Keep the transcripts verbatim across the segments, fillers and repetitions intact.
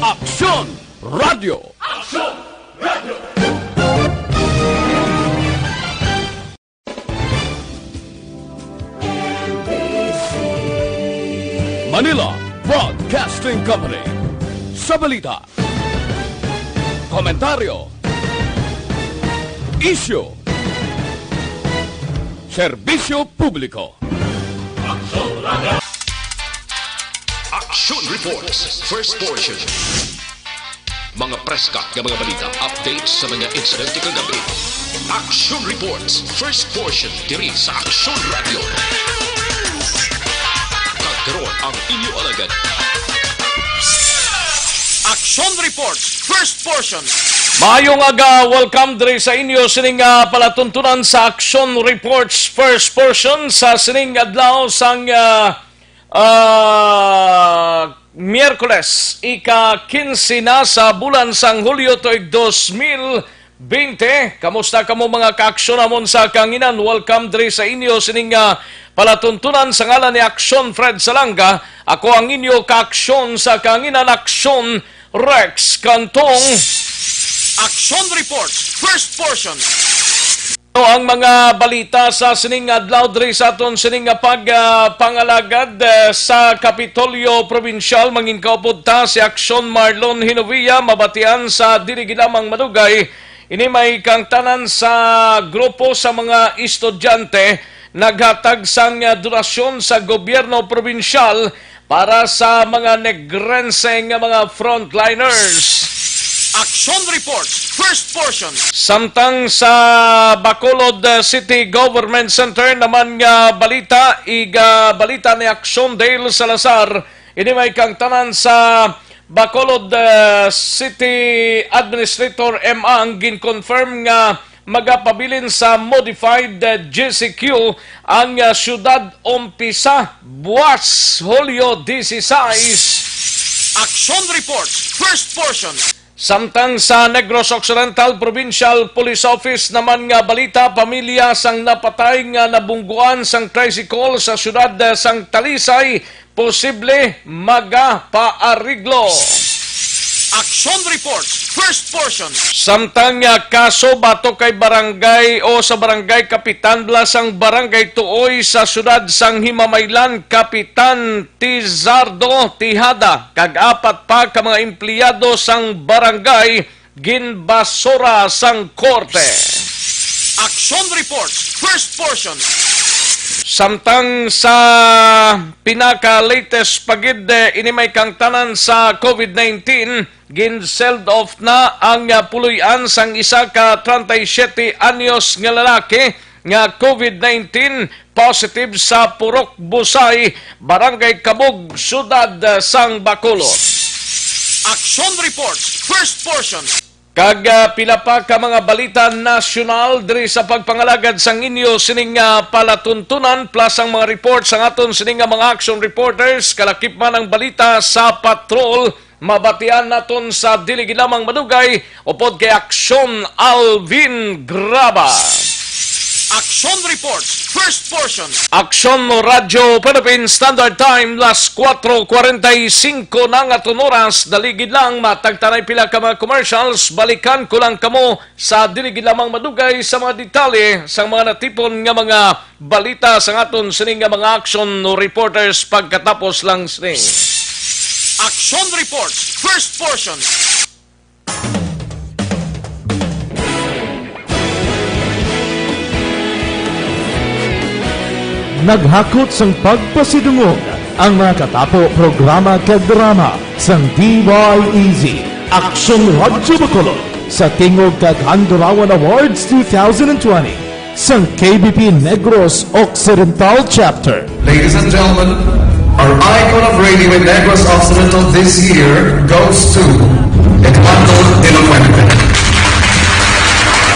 Aksyon Radio. Aksyon Radio. Manila Broadcasting Company. Sa balita, komentaryo, isyu, serbisyo publiko. Action Reports, first portion. Mga preska nga mga balita, updates sa mga insidente kagabi. Action Reports, first portion, diri sa Action Radio. Kag karon ang inyo alagad. Action Reports, first portion. Maayong aga, welcome diri sa inyo sining, ah, palatuntunan sa Action Reports, first portion sa sining adlaw sang, ah, ah, Miyerkules, ika kinse na sa bulan sang Hulyo tuig dos mil bente. Kamusta kamo, mga kaaksyon namon sa kahanginan? Welcome diri sa inyo sining, ah, palatuntunan sa ngalan ni Aksyon Fred Salanga. Ako ang inyo kaaksyon sa kahanginan, Aksyon Rex Cantong. Action Reports, first portion. Ano ang mga balita sa sining adlaw diri sa aton sining nga pag, ah, pangalagad, eh, sa Kapitolyo Probinsyal? Mangin kaupod ta si Aksyon Marlon Hinovia, mabatian sa dili gid lamang madugay. Ini may kangtanan sa grupo sa mga estudyante naghatag sang, ah, donasyon sa gobyerno probinsyal para sa mga Negrense nga mga frontliners. Action Reports, first portion. Samtang sa Bacolod, uh, City Government Center naman nga balita, iga balita ni Action Dale Salazar, ini may kangtanan sa Bacolod, uh, City Administrator M. Ang gin-confirm nga magapabilin sa modified, uh, G C Q ang, uh, siyudad umpisa buwas, Hulyo dieciséis. Action Reports, first portion. Samtang sa Negros Occidental Provincial Police Office naman nga balita, pamilya sang napatay nga nabungguan sang tricycle sa siyudad, uh, sang Talisay posible magapaariglo. Action Reports, first portion. Samtang nga kaso batok kay barangay o sa barangay kapitan bala sang Barangay Tuoy sa siyudad sang Himamaylan, Kapitan Tizardo Tijada, kag apat pa ka mga empleyado sang barangay ginbasura sang korte. Action Reports, first portion. Samtang sa pinaka-latest pa gid, eh, ini may kangtanan sa COVID nineteen, gin-send off na ang, ah, puloy-an sang isa ka treinta y siete anyos nga lalaki nga COVID nineteen positive sa Purok Busay, Barangay Kabug, Siyudad, ah, sang Bacolod. Action Reports, first portion. Kag, ah, pila pa ka mga balita nasyonal diri sa pagpangalagad sang inyo sining, ah, palatuntunan, plus ang mga report sang aton sining nga mga action reporters, kalakip man ang balita sa patrol, mabatian naton sa dili gid lamang madugay upod kay Aksyon Alvin Graba. Action Reports, first portion. Aksyon Radyo Philippine Standard Time, las kuwatro kuwarenta y singko na nga aton oras. Dali gid lang, matagtanay pila ka mga commercials. Balikan ko lang kamo sa dili gid lamang madugay sa mga detalye sang mga natipon nga mga balita sang aton sining nga mga action reporters pagkatapos lang sini. Action Reports, first portion. Naghakot sang pagpasidungog ang mga katapo, programa kag drama sang D Y E Z, Action Radyo Bacolod, sa Tingog kag Handurawan Awards two thousand twenty sang K B P Negros Occidental Chapter. Ladies and gentlemen, our icon of radio in Negros Occidental this year goes to Eduardo de la Fuente.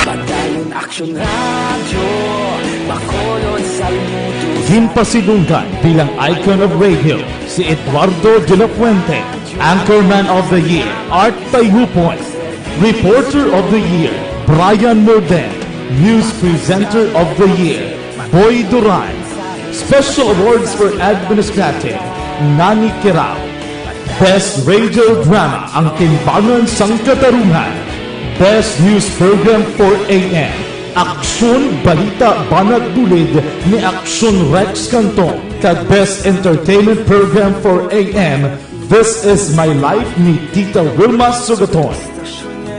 Padayon Action Radio, Bacolod, Salmuto. Ginpasidunggan bilang icon of radio si Eduardo de la Fuente, Anchorman of the Year, Art Tayupon, Reporter of the Year, Brian Morden, News Presenter of the Year, Boy Duran, Special Awards for Administrative, Nani Kirao. Best Radio Drama, Ang Timbangan sang Katarungan. Best News Program, four A M, Aksyon, Balita, Banat Bulid ni Aksyon Rex Canton, kag Best Entertainment Program, four A M, This Is My Life ni Tita Wilma Sugaton.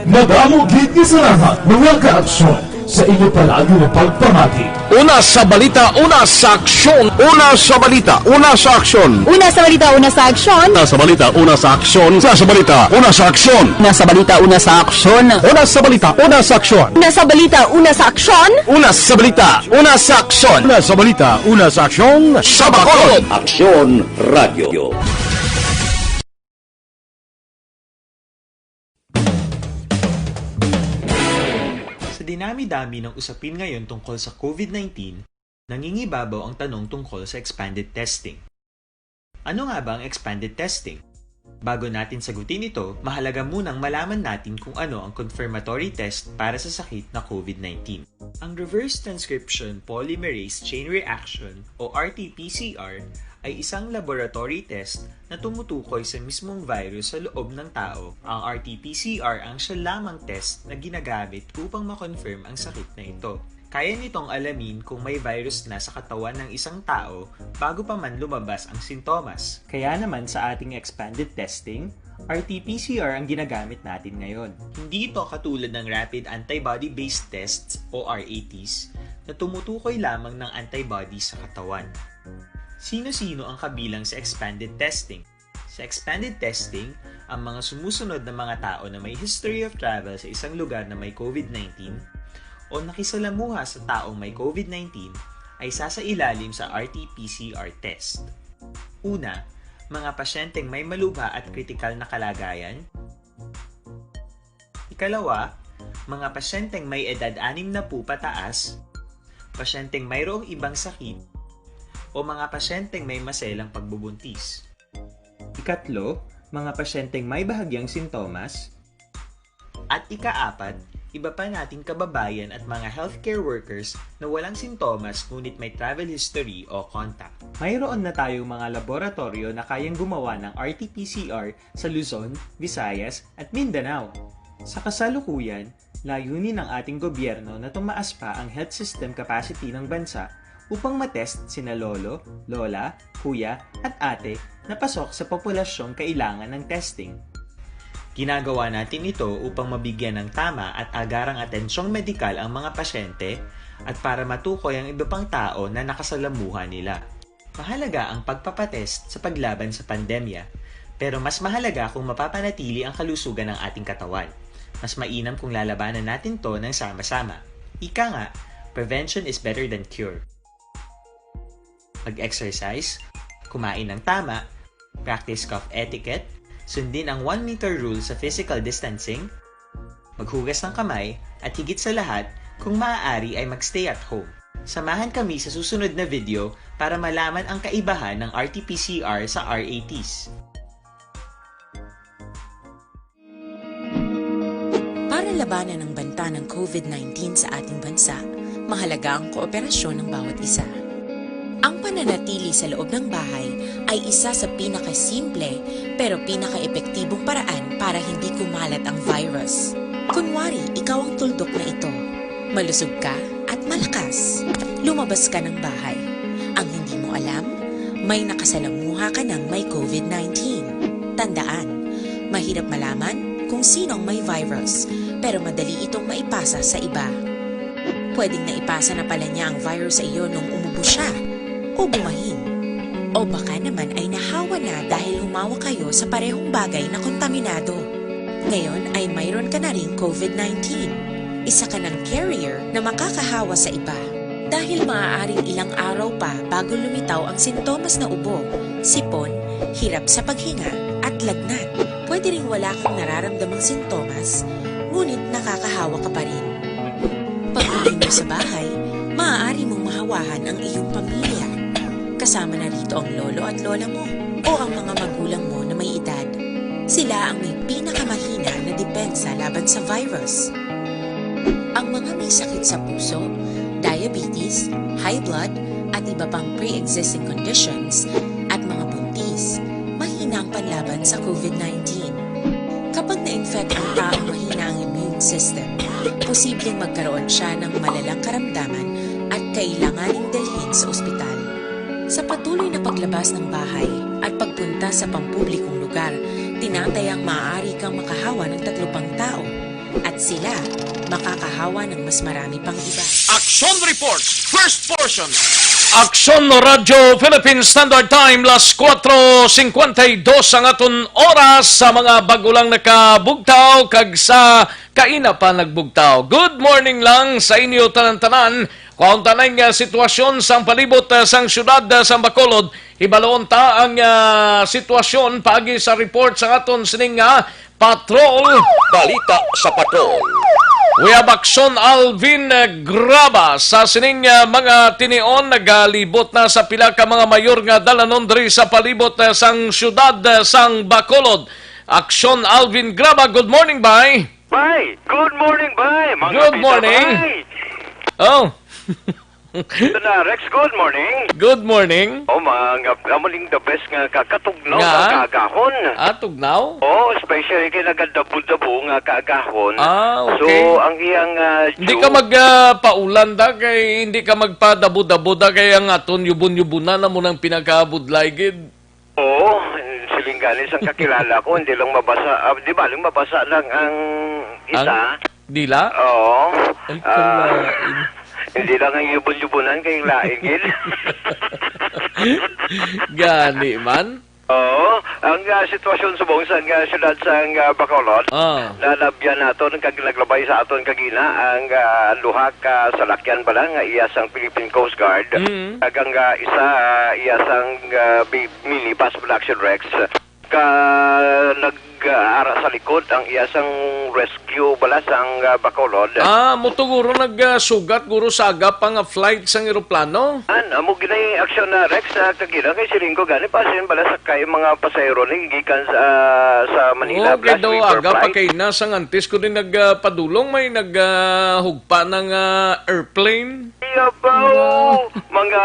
Madamo gid nga salamat, mga ka-aksyon, sa inyo palagi nga pagpamati. Una sa balita, una sa aksyon. Una sa balita, una sa aksyon. Una sa balita, una sa aksyon. Una sa balita, una sa aksyon. Una sa balita, una sa aksyon. Una sa balita, una sa aksyon. Una sa balita, una sa aksyon. Una sa balita, una sa aksyon. Una sa balita, una sa aksyon. Una sa balita, una sa aksyon. Sa Bacolod. Aksyon Radio. Sa dinami-dami ng usapin ngayon tungkol sa COVID nineteen, nangingibabaw ang tanong tungkol sa expanded testing. Ano nga ba ang expanded testing? Bago natin sagutin ito, mahalaga munang malaman natin kung ano ang confirmatory test para sa sakit na COVID nineteen. Ang reverse transcription polymerase chain reaction o R T P C R ay isang laboratory test na tumutukoy sa mismong virus sa loob ng tao. Ang R T P C R ang siya lamang test na ginagamit upang ma-confirm ang sakit na ito. Kaya nitong alamin kung may virus na sa katawan ng isang tao bago pa man lumabas ang sintomas. Kaya naman sa ating expanded testing, R T P C R ang ginagamit natin ngayon. Hindi ito katulad ng rapid antibody-based tests o R A Ts na tumutukoy lamang ng antibody sa katawan. Sino-sino ang kabilang sa expanded testing? Sa expanded testing, ang mga sumusunod na mga tao na may history of travel sa isang lugar na may COVID nineteen o nakisalamuha sa taong may COVID nineteen ay sasailalim sa R T P C R test. Una, mga pasyenteng may malubha at kritikal na kalagayan. Ikalawa, mga pasyenteng may edad anim na po pataas, pasyenteng mayroong ibang sakit, o mga pasyenteng may maselang pagbubuntis. Ikatlo, mga pasyenteng may bahagyang sintomas. At ikaapat, iba pa nating kababayan at mga healthcare workers na walang sintomas ngunit may travel history o contact. Mayroon na tayong mga laboratoryo na kayang gumawa ng R T P C R sa Luzon, Visayas, at Mindanao. Sa kasalukuyan, layunin ng ating gobyerno na tumaas pa ang health system capacity ng bansa upang matest sina lolo, lola, kuya, at ate na pasok sa populasyong kailangan ng testing. Ginagawa natin ito upang mabigyan ng tama at agarang atensyong medikal ang mga pasyente at para matukoy ang iba pang tao na nakasalamuha nila. Mahalaga ang pagpapatest sa paglaban sa pandemya, pero mas mahalaga kung mapapanatili ang kalusugan ng ating katawan. Mas mainam kung lalabanan natin 'to ng sama-sama. Ika nga, prevention is better than cure. Mag-exercise, kumain ng tama, practice cough etiquette, sundin ang one meter rule sa physical distancing, maghugas ng kamay, at higit sa lahat, kung maaari ay mag-stay at home. Samahan kami sa susunod na video para malaman ang kaibahan ng R T P C R sa R A Ts. Para labanan ang banta ng COVID nineteen sa ating bansa, mahalaga ang kooperasyon ng bawat isa. Ang pananatili sa loob ng bahay ay isa sa pinakasimple pero pinakaepektibong paraan para hindi kumalat ang virus. Kunwari, ikaw ang tuldok na ito. Malusog ka at malakas. Lumabas ka ng bahay. Ang hindi mo alam, may nakasalamuha ka ng may COVID nineteen. Tandaan, mahirap malaman kung sino ang may virus, pero madali itong maipasa sa iba. Pwedeng naipasa na pala niya ang virus sa iyo nung umubo siya o bumahin. O baka naman ay nahawa na dahil humawak kayo sa parehong bagay na kontaminado. Ngayon ay mayroon ka na ring COVID nineteen. Isa ka ng carrier na makakahawa sa iba. Dahil maaaring ilang araw pa bago lumitaw ang sintomas na ubo, sipon, hirap sa paghinga, at lagnat. Pwede ring wala kang nararamdamang sintomas, ngunit nakakahawa ka pa rin. Pag-uwi mo sa bahay, maaari mong mahawahan ang iyong pamilya. Kasama na rito ang lolo at lola mo o ang mga magulang mo na may edad. Sila ang may pinakamahina na depensa laban sa virus. Ang mga may sakit sa puso, diabetes, high blood, at iba pang pre-existing conditions, at mga buntis, mahina ang panlaban sa COVID nineteen. Kapag na-infect ang taong mahina ang immune system, posibleng magkaroon siya ng malalang karamdaman at kailanganing dalhin sa ospital. Sa patuloy na paglabas ng bahay at pagpunta sa pampublikong lugar, tinatayang maaari kang makahawa ng tatlo pang tao at sila makakahawa ng mas marami pang iba. Action Report, first portion. Action Radyo Philippine Standard Time, las kuwatro singkwenta y dos ang aton oras. Sa mga bago lang nakabugtaw kag sa kaina pa nagbugtaw, good morning lang sa inyo tanan-tanan. Kuhaon ta na ang, ah, sitwasyon sang palibot, ah, sang siyudad, ah, sang Bacolod. Hibaluon ta ang, ah, sitwasyon paagi sa report sang aton sining nga patrol. Balita sa patrol. We have Action Alvin, ah, Graba sa sining, ah, mga tinion. Nagalibot na sa pila ka mga mayor nga dalanon diri sa palibot, ah, sang siyudad, ah, sang Bacolod. Action Alvin Graba, good morning, bay. Bay, good morning, bay. Mga Good bida, morning. Bay. Oh. Ito na, Rex, good morning. Good morning. Oh, mga, amo ning the best nga kakatugnaw Nga? nga kaagahon. Ah, tugnaw? Oh, especially kay nagadabo-dabo nga kaagahon. Ah, okay. So, ang iyang, ah, Hindi ka dew- mag, ah, paulan da kay hindi ka magpadabo-dabo da kay ang aton yubon-yubunan na mo nang pinakabudlay gid. Oo, siling gani sang kakilala ko, hindi lang mabasa, ah, di ba, lang mabasa lang ang isa. Ang dila? Oo. Ay, Ah, kalain. Hindi lang ang yubon-yubunan kay lain gid. Gani man. Oo, ang, ah, sitwasyon subong sa, ah, siyudad sa, ah, Bacolod, Ah. na nabyan naton kag naglabay sa aton kagina ang, ah, duha ka salakyan bala nga iya sang Philippine Coast Guard. Mm. Kag ang, ah, isa, ah, iya sang, ah, bi-, minibus bala, Action Rex, ka nag-ara sa likod ang iya sang rescue bala sang, ah, Bacolod. Ah, mo to guro nag, ah, sugat guro sa aga pa nga flight sang eroplano? An, amo gani, Action, ah, Rex, ah, kagina kay siling ko gani pa sin bala sa kay mga pasahero ni gikan sa, sa Manila, Okay bala daw, sa River aga pa Plate. Kay na sang antes ko din nagpadulong may nag, ah, hugpa ng, ah, airplane. Yabaw, Mga mga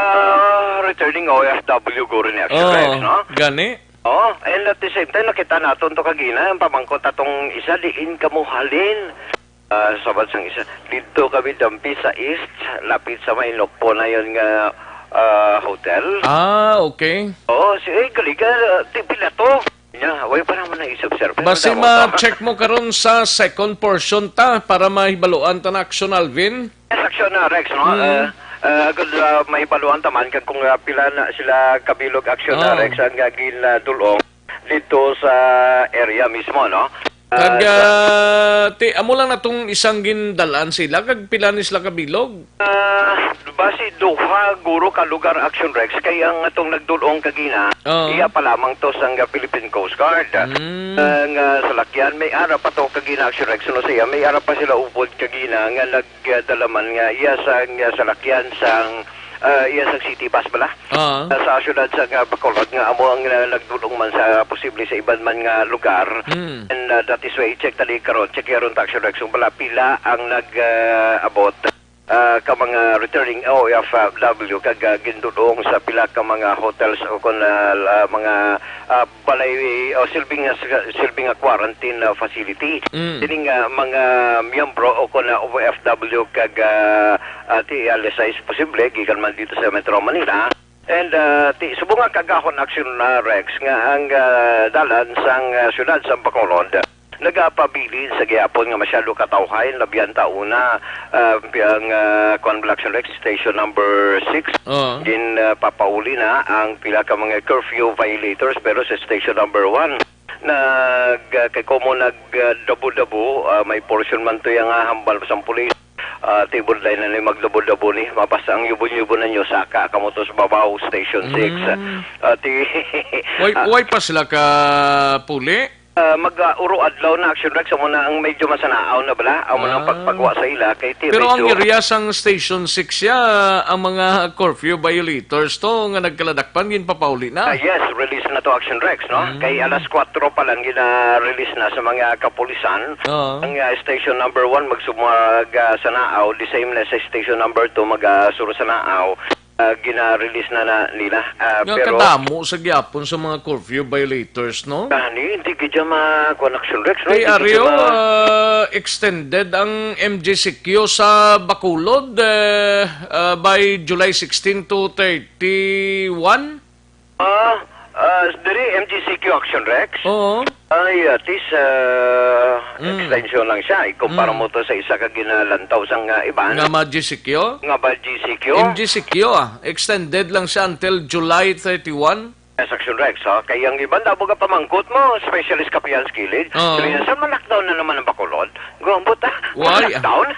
returning O F W guro ni Action Oh, Rex, no? Gani? Oh, and at the same time, nakita naton to kagina, ang pamangkot atong isa, diin kamo halin? Ah, sabat sang isa, didto kami dampi sa East, lapit sa may Nokpo na yun nga, ah, hotel. Ah, okay. Oo, si, eh, gali ka, ah, ti-, pila to? Nya, way pa naman naisip, sir. Pero Basi damo pa. ma-check mo karon sa second portion ta para mahibaluan ta na, Action Alvin. Yes, Action, ah, Rex, no? Mm. Ah, ah, agud, ah, mahibaluan ta man kag kung, ah, pila na sila kabilog, Action, ah, Oh. Rex, ang, ah, gin, ah, dulong dito sa area mismo, no? Ah, Kag, sa ah, ti, amo lang natong isang gindalan sila, kag pila ni sila kabilog? Ah, basi duha guro ka lugar, Action Rex, kay ang atong nagdulong kagina, Oo. iya pa lamang to sang Philippine Coast Guard. Mm. Ah, nga salakyan, may ara pa to kagina, Action Rex, no, siya, may ara pa sila upod kagina nga nagdala man nga iya sang, nga salakyan sang, ah, iya sang city bus bala. Oo. Ah, sa siyudad sa, nga Bacolod nga amo ang, ah, nagdulong man sa posible sa iban man nga lugar. Mm. And, ah, that is why i-check tali karon, check karon ta, Action Rex, kung bala pila ang nag, ah, abot, ah, ka mga returning O F W kag, ah, gindudong sa pila ka mga hotels o kon, ah, la-, mga, ah, balay o silbing nga, silbing nga quarantine, ah, facility. Mm. Kini nga mga miyembro o kon, ah, O F W kag, ah, ah, ti alas sais posible gikan man dito sa Metro Manila. And, ah, ti, subong nga kagahon, Action, ah, Rex, nga ang, ah, dalan sang, ah, siyudad sa Bacolod nagapabilin sa gihapon nga masyado katawhay, labihan ta una, ah, ang, ah, kuwan bala, Action Rex, station number six. Oo. Gin, ah, papauli na ang pila ka mga curfew violators, pero sa station number one, nag, ah, kay komo nag, ah, dabo-dabo, ah, may portion man to yang, ah, hambal sang pulis. Ah, ti budlay na ni magdabo-dabo ni, mabasa ang yubon-yubon ninyo, saka kamo to sa babaw, Station six. Mm. Ah, ti Way, ah, way pa sila ka puli? Ah, mag, ah, uro adlaw na, Action Rex, amo na ang medyo masanaaw na bala, amo na ang Ah. pagpagwa sa ila, kay ti Pero ang medyo area sang Station six siya, ang mga curfew violators to nga nagkaladakpan, ginpapauli na? Ah, yes, release na to, Action Rex, no? Mm. Kay alas kwatro pa lang gina-release na sa mga kapulisan. Oo. Ang, ah, station number one, magsumag, ah, Sanaaw, the same na sa station number two, mag, ah, Suro Sanaaw. ah, gina-release na, na nila. Ah, Nga pero kadamo sa gyapon sa mga curfew violators, no? Gani, hindi gid siya ma-, kuwan, Action Rex, no? Kay Hindi gid siya Ario, ma- ah, extended ang M G C Q sa Bacolod, eh, ah, by July sixteen to thirty-one. Ah, ah, diri M G C Q Action Rex. Oo. Ay, at least, ah, Mm. extension lang siya. Ikumpara Mm. mo to sa isa ka ginalantaw sang, ah, iban. Nga ma-G C Q? Nga ba G C Q? M G C Q, ah. Extended lang siya until July thirty-one. Yes, Action Rex, ha? Kay ang iban, dabo ka pamangkot mo, specialist ka pa yan sa kilid. Oo. Sabi niya, "Saan man lockdown na naman ang Bacolod?" Guambot, ah. Why, ah? Lockdown?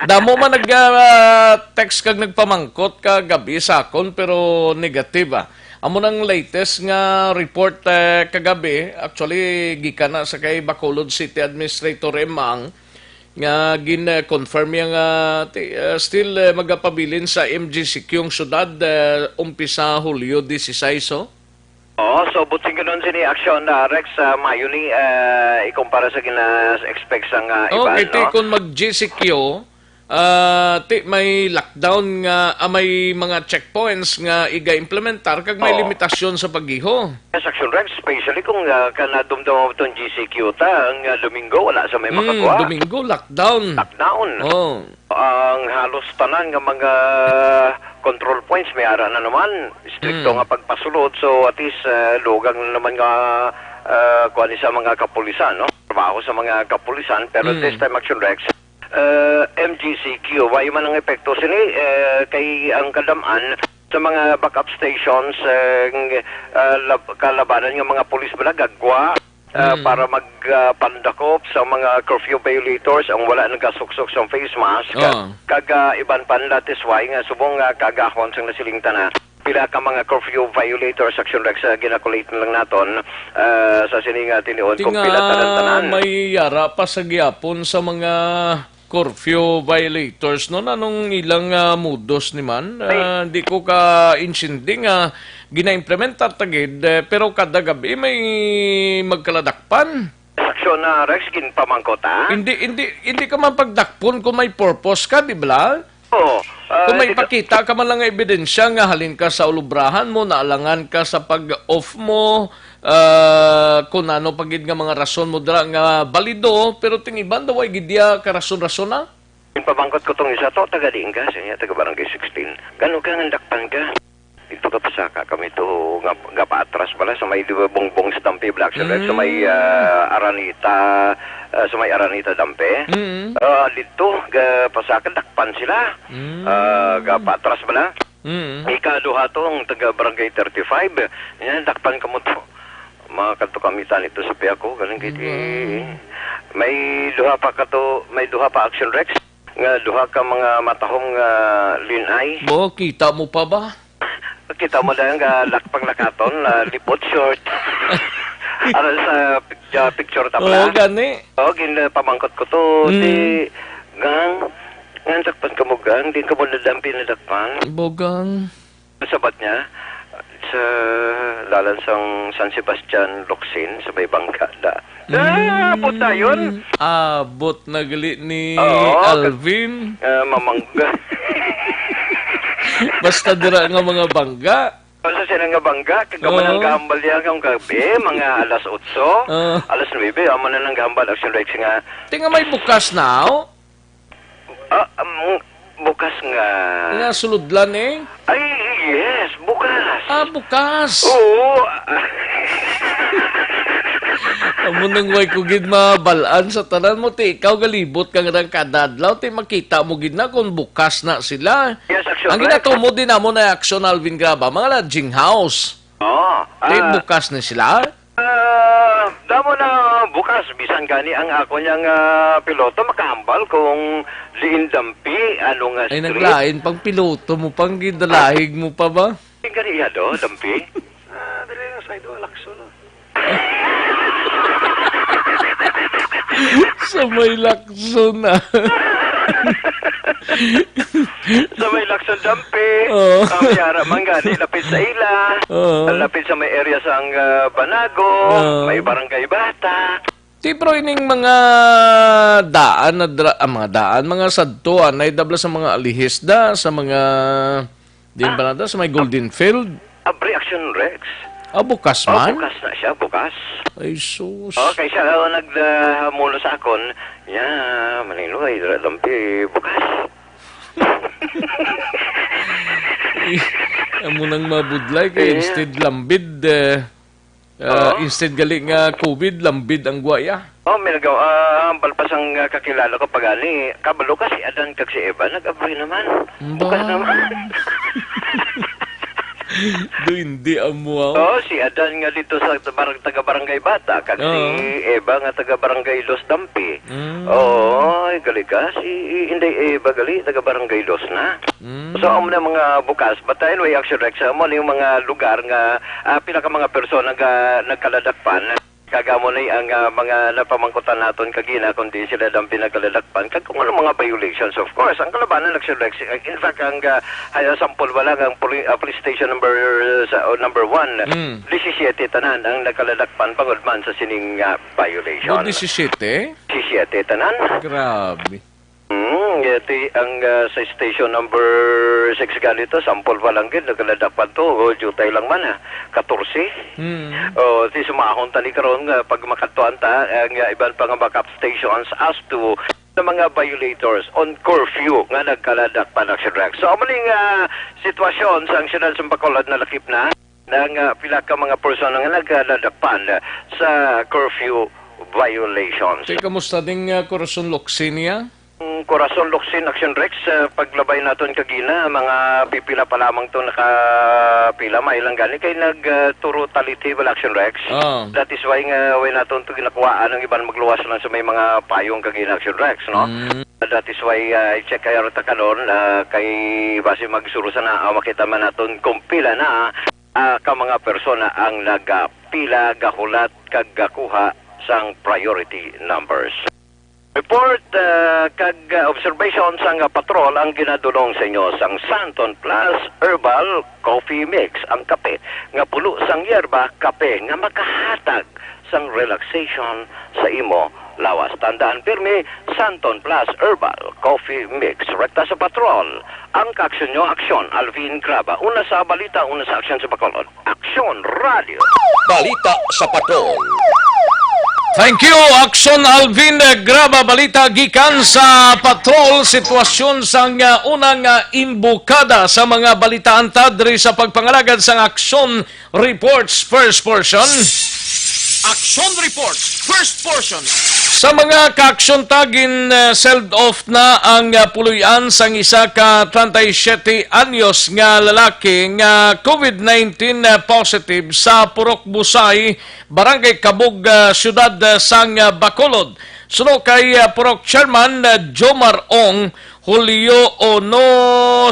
Damo man nag, ah, text kag nagpamangkot kagabi sa akon, pero negative, ah. Amo nang latest nga report, eh, kagabi, actually, gikan na sa kay Bacolod City Administrator Emang, nga gin-confirm niya nga ti-, ah, still, eh, magapabilin sa M G C Q ang syudad, eh, umpisa Hulyo dieciséis, oh. Oo, so buting ganon sini Action, ah, Rex, ah, mayo ni, ah, ikumpara sa gina-expect sang, ah, Oh, iban, kay ti no? Kung mag-G C Q, ah, ti may lockdown nga, ah, may mga checkpoints nga iga-implementar kag may Oo. limitasyon sa pag-iho. Yes, Action Rex, especially kung, ah, kanadumdum mo itong G C Q ta, ang, ah, Domingo, wala sa may Mm, makagawa. Domingo, lockdown. Lockdown. Oh. Ang halos tanan nga mga control points may ara na naman, stricto Mm. nga pagpasulod. So, at least, ah, lugang na naman nga, ah, kuwan sa mga kapulisan, no? Trabaho sa mga kapulisan, pero Mm. this time, Action Rex, ah, M G C Q, way man ang epekto sini, eh, kay ang kadam-an sa mga backup stations, eh, ng, ah, lab-, kalabanan nga mga pulis bala gagwa, ah, Mm. para mag, ah, pandakop sa mga curfew violators ang wala nagasuksok sa face mask. Ah. Kag, ah, iban pa nila, that's why nga subong nga kaagahon sang nasiling tanan. Pila ka mga curfew violators, Action Rex, ah, ginakulate na lang naton, ah, sa sini nga tinion Ti kung nga pila tanan-tanan. May yara pa sa gyapon sa mga curfew violators, no? Nanong ilang, ah, modus ni man? Ay. Ah, di ko ka-intindi nga gina-implementa ta gid, eh, pero kada gabi may magkaladakpan. Action na, Rex, ginpamangkot, ha? Hindi, hindi, hindi ka man pagdakpon kung may purpose ka, di ba? Oo. Ah, Kung may hindi ka pakita ka man lang nga ebidensya nga halin ka sa ulubrahan mo, naalangan ka sa pag-off mo, ah, kung ano pa gid nga mga rason mo dira nga balido, pero ting iban daw ay gid diya karason-rason na. Ginpamangkot ko tong isa to, taga diin ka? Siya, taga Barangay sixteen. Gano ka nga dakpan ka? Dito ka pasaka kami to, nga, nga paatras pala sa may, di ba, Bongbong sa Dampi, Black Shark, sa may, Mm. ah, Araneta, ah, sa may Araneta Dampi. Mm. Ah, dito, ga, pasaka, dakpan sila. Mm. Ah, ga paatras pala. Mm. Ikaduha to, ang taga Barangay thirty-five. Yan, dakpan ka mo to. Mga kadto kami tani to sa Piaco, ganun gid. Wow. May duha pa ka to, may duha pa Action Rex, nga duha ka mga matahom nga linay. Bo, kita mo pa ba? Kita mo dahil nga lak-, panglakaton, ah, lipot short. Ano sa pic-, ah, picture ta Oo, pala? Gani. Oo, gin-, pamangkot ko to. Mm. Di, gang, ngan dakpan ka mo, gang, di ka mo nadampi nadakpan. Bogang. Sabat niya, sa dalan sang San Sebastian, Locsin, sa may bangka da. Ah, Mm, abot na yun. Abot na gali ni Oo, Alvin. Ah, mamangga. Basta dira nga mga bangga. Basta sila nga bangga, kag amo Oo. nang gahambal niya kung gabi, mga alas otso, Oo. alas nuebe, amo na nang gahambal, Action Rex nga. Tinga may bukas na, oh. Ah, um, bukas nga. Nga suludlan, eh? Ay, yes, bukas. Ah, bukas. Oo. Amo nang way ko gid mabal-an sa tanan mo, ti ikaw galibot ka nga kada adlaw, ti makita mo gid na kung bukas na sila. Yes, Action Ang Rex. Ginatumod din namo na Action Alvin Graba, mga lodging house. Oo. Ti Ah. bukas na sila? Ah, damo na bukas, bisan gani ang ako niyang, ah, piloto makahambal kung diin dampi, ano nga Ay, street. Naglain pang piloto mo pang gidalahig mo pa ba? Yung gani iya do, dampi? Ah, dali na sa ido, Lacson, no? Sa may Lacson na. Sa may Lacson dampi, Oo. Ang yara man gani, lapit sa ila, Oo. lapit sa may area sa ang, ah, Banago, Oo. may Barangay Bata. Ti, pero ining mga daan na dra-, ah, mga daan, mga sadtuan, ay dabla sa mga alihis da, sa mga Din ba na sa may Golden Field? Abri Action Rex. Ah, bukas Oh, man? Bukas na siya, bukas. Ay, sus. Oh, kay siya, oh, nag, ah, mulo sa akon. Ya, Manilo, ay, dira lampi, bukas. Amo nang mabudlay kay Eh. instead lambid, eh, ah, Oo. instead gali nga COVID, lambid ang guwaya. Oh, may nagaw-, ah, ang balpas ang, ah, kakilala ko pag ani, kabalo ka si Adan kag si Eva, nag-abri naman. Ba? Bukas naman. Do hindi amo, ah. Oh, si Adan nga dito sa bar-, taga Barangay Bata, kag si Oo. Eva nga taga Barangay Los Dampi. Mm. Oo, ay, gali ka. Si Inday Eva gali, taga Barangay Los na. Mm. So, amo na mga bukas. But anyway, Action Rex, amo na yung mga lugar nga, ah, pila ka mga persona nga nagkaladakpan. Kag amo ni ang, ah, mga napamangkutan naton kagina kung di sila lang pinagkaladakpan. Kag kung ano mga violations, of course, ang kalabanan, Action Rex, in fact, ang, ah, ay, sampol pa lang ang poli-, ah, police station number, sa, oh, number one, Mm. disisiete tanan ang nagkaladakpan bangod man sa sining, ah, violation. Oh, disisiete? Disisiete tanan. Grabe. Hmm, yati ang, ah, sa station number six ganito, sampol pa lang gid, nagkaladakpan to, o, jutay lang man, ah, katorse. Hmm. O, di sumahon ta ni karon nga pag makadtuan ta, ang, ah, iban pa nga backup stations as to sa mga violators on curfew nga nagkaladakpan, Action Rex. So, amo ning, ah, sitwasyon sa ang siyudad sa Bacolod, nalakip na. Nang, ah, pila ka mga persona nga nagkaladakpan sa curfew violations. Te, kamusta ding, ah, Corazon Locsin niya? Ang Corazon Locsin, Action Rex, ah, paglabay naton kagina, mga pipila pa lamang to nakapila, may lang gani kay nag, ah, turo tality wala, Action Rex. Ah. That is why nga way naton to ginakuhaan ang iban magluwas lang sa may mga payong kagina, Action Rex, no? Mm. That is why, ah, i-check kayo ta karon, ah, kay base magsuro sa na, ah, makita man naton kung pila na ah, ka mga persona ang nagapila, gahulat, kag gakuha sang priority numbers. Report, ah, kag, ah, observation sang, ah, patrol ang ginadulong sa inyo sang Santon Plus Herbal Coffee Mix, ang kape nga pulo sang yerba, kape nga makahatag sang relaxation sa imo lawas. Tandaan pirmi, Santon Plus Herbal Coffee Mix. Rekta sa patrol, ang kaaksyon nyo, aksyon, Alvin Graba. Una sa balita, una sa aksyon sa Bacolod. Aksyon Radio. Balita sa Patrol. Thank you, Aksyon Alvin Graba. Balita gikan sa Patrol. Sitwasyon sa nga unang, ah, imbukada sa mga balitaan ta diri sa pagpangalagad sang Aksyon Reports, first portion. Action Reports, first portion. Sa mga kaaksyon ta, gin, uh, send off na ang, uh, puloy-an sang isa ka treinta y siete anyos nga lalaki nga COVID nineteen, uh, positive sa Purok Busay, Barangay Kabug, uh, Siyudad, uh, sang, uh, Bacolod. Suno kay, uh, Purok Chairman, uh, Jomar Ong, Hulyo uno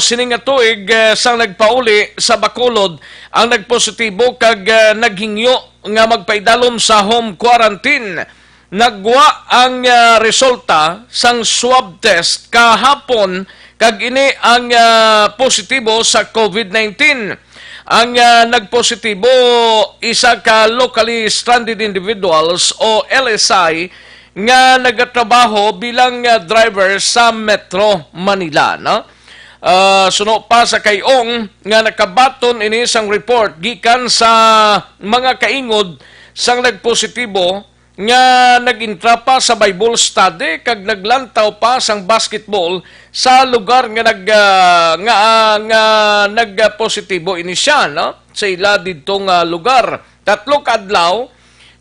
sini nga tuig, eh, sang nagpauli sa Bacolod ang nagpositibo kag, eh, naghingyo nga magpaidalom sa home quarantine. Nagwa ang, eh, resulta sang swab test kahapon kag ini ang, eh, positibo sa COVID nineteen. Ang, ah, nagpositibo, isa ka locally stranded individuals o L S I nga nagatrabaho bilang, ah, driver sa Metro Manila, no? Ah, suno pa sa kay Ong nga nakabaton ini sang report gikan sa mga kaingod sang nagpositibo nga nag-intra pa sa Bible study kag naglantaw pa sang basketball sa lugar nga nag-, ah, nga, ah, nga nagpositibo ini siya, no? Sa ila didto nga lugar. Tatlo ka adlaw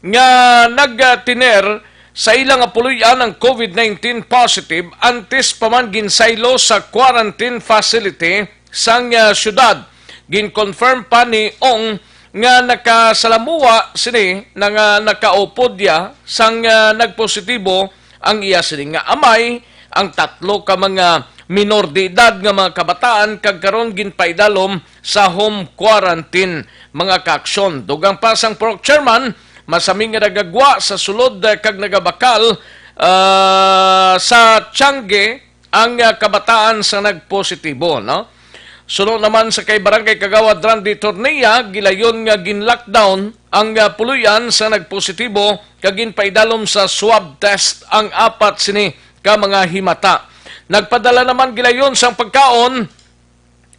nga nagtiner sa ila nga puloy-an ang COVID nineteen positive antes pa man ginsaylo sa quarantine facility sang, ah, syudad. Gin-confirm pa ni Ong nga nakasalamuha sini na nga nakaupod iya sang, ah, nagpositibo ang iya sini nga amay, ang tatlo ka mga minor de edad nga mga kabataan, kag karon ginpaidalom sa home quarantine, mga kaaksyon. Dugang pa sang Purok Chairman, masami nga nagagwa sa sulod, eh, kag nagabakal, ah, sa tiyangge ang, ah, kabataan sa nagpositibo, no? Suno naman sa kay Barangay Kagawad Randy Tornea, gilayon nga gin-lockdown ang, ah, puloy-an sa nagpositibo kag ginpaidalom sa swab test ang apat sini ka mga himata. Nagpadala naman gilayon sang pagkaon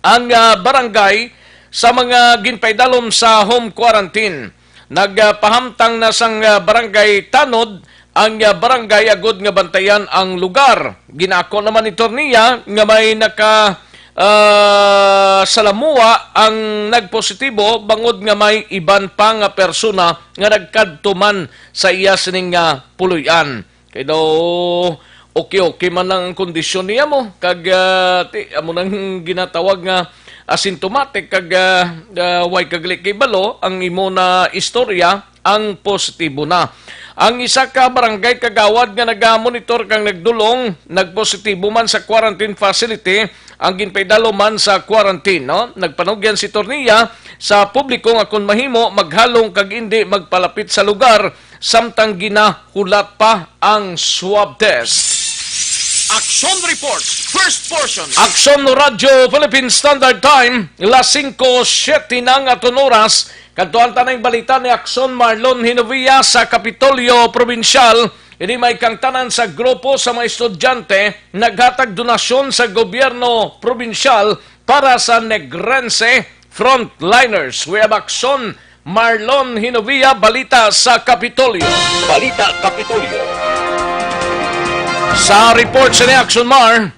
ang, ah, barangay sa mga ginpaidalom sa home quarantine. Nagpahamtang na sang, ah, barangay tanod ang, ah, barangay agud nga bantayan ang lugar. Ginaako naman ni Tornia nga may naka, ah, salamuha ang nagpositibo bangod nga may iban pa nga persona nga nagkadto man sa iya sining, ah, puloy-an. Kay daw okay-okay man ang kondisyon niya mo, kag, ah, ti, amo nang ginatawag nga asymptomatic kag, ah, ah, way kagli kay balo ang imo na istorya, ang positibo na. Ang isa ka barangay kagawad nga nagamonitor kag nagdulong, nagpositibo man sa quarantine facility, ang ginpaidalo man sa quarantine, no? Nagpanugyan si Tornia sa publiko nga kung mahimo, maghalong kag indi magpalapit sa lugar samtang ginahulat pa ang swab test. Action Report, first portion. Action Radyo Philippine Standard Time, las singko siete na ang aton oras. Kadtuan ta na ang balita ni Action Marlon Hinovia sa Kapitolyo Probinsyal. Ini may kangtanan sa grupo sa mga estudyante naghatag donasyon sa gobyerno probinsyal para sa Negrense frontliners. We have Action Marlon Hinovia, balita sa Kapitolyo. Balita Kapitolyo. Sa report sa ni Action Mar.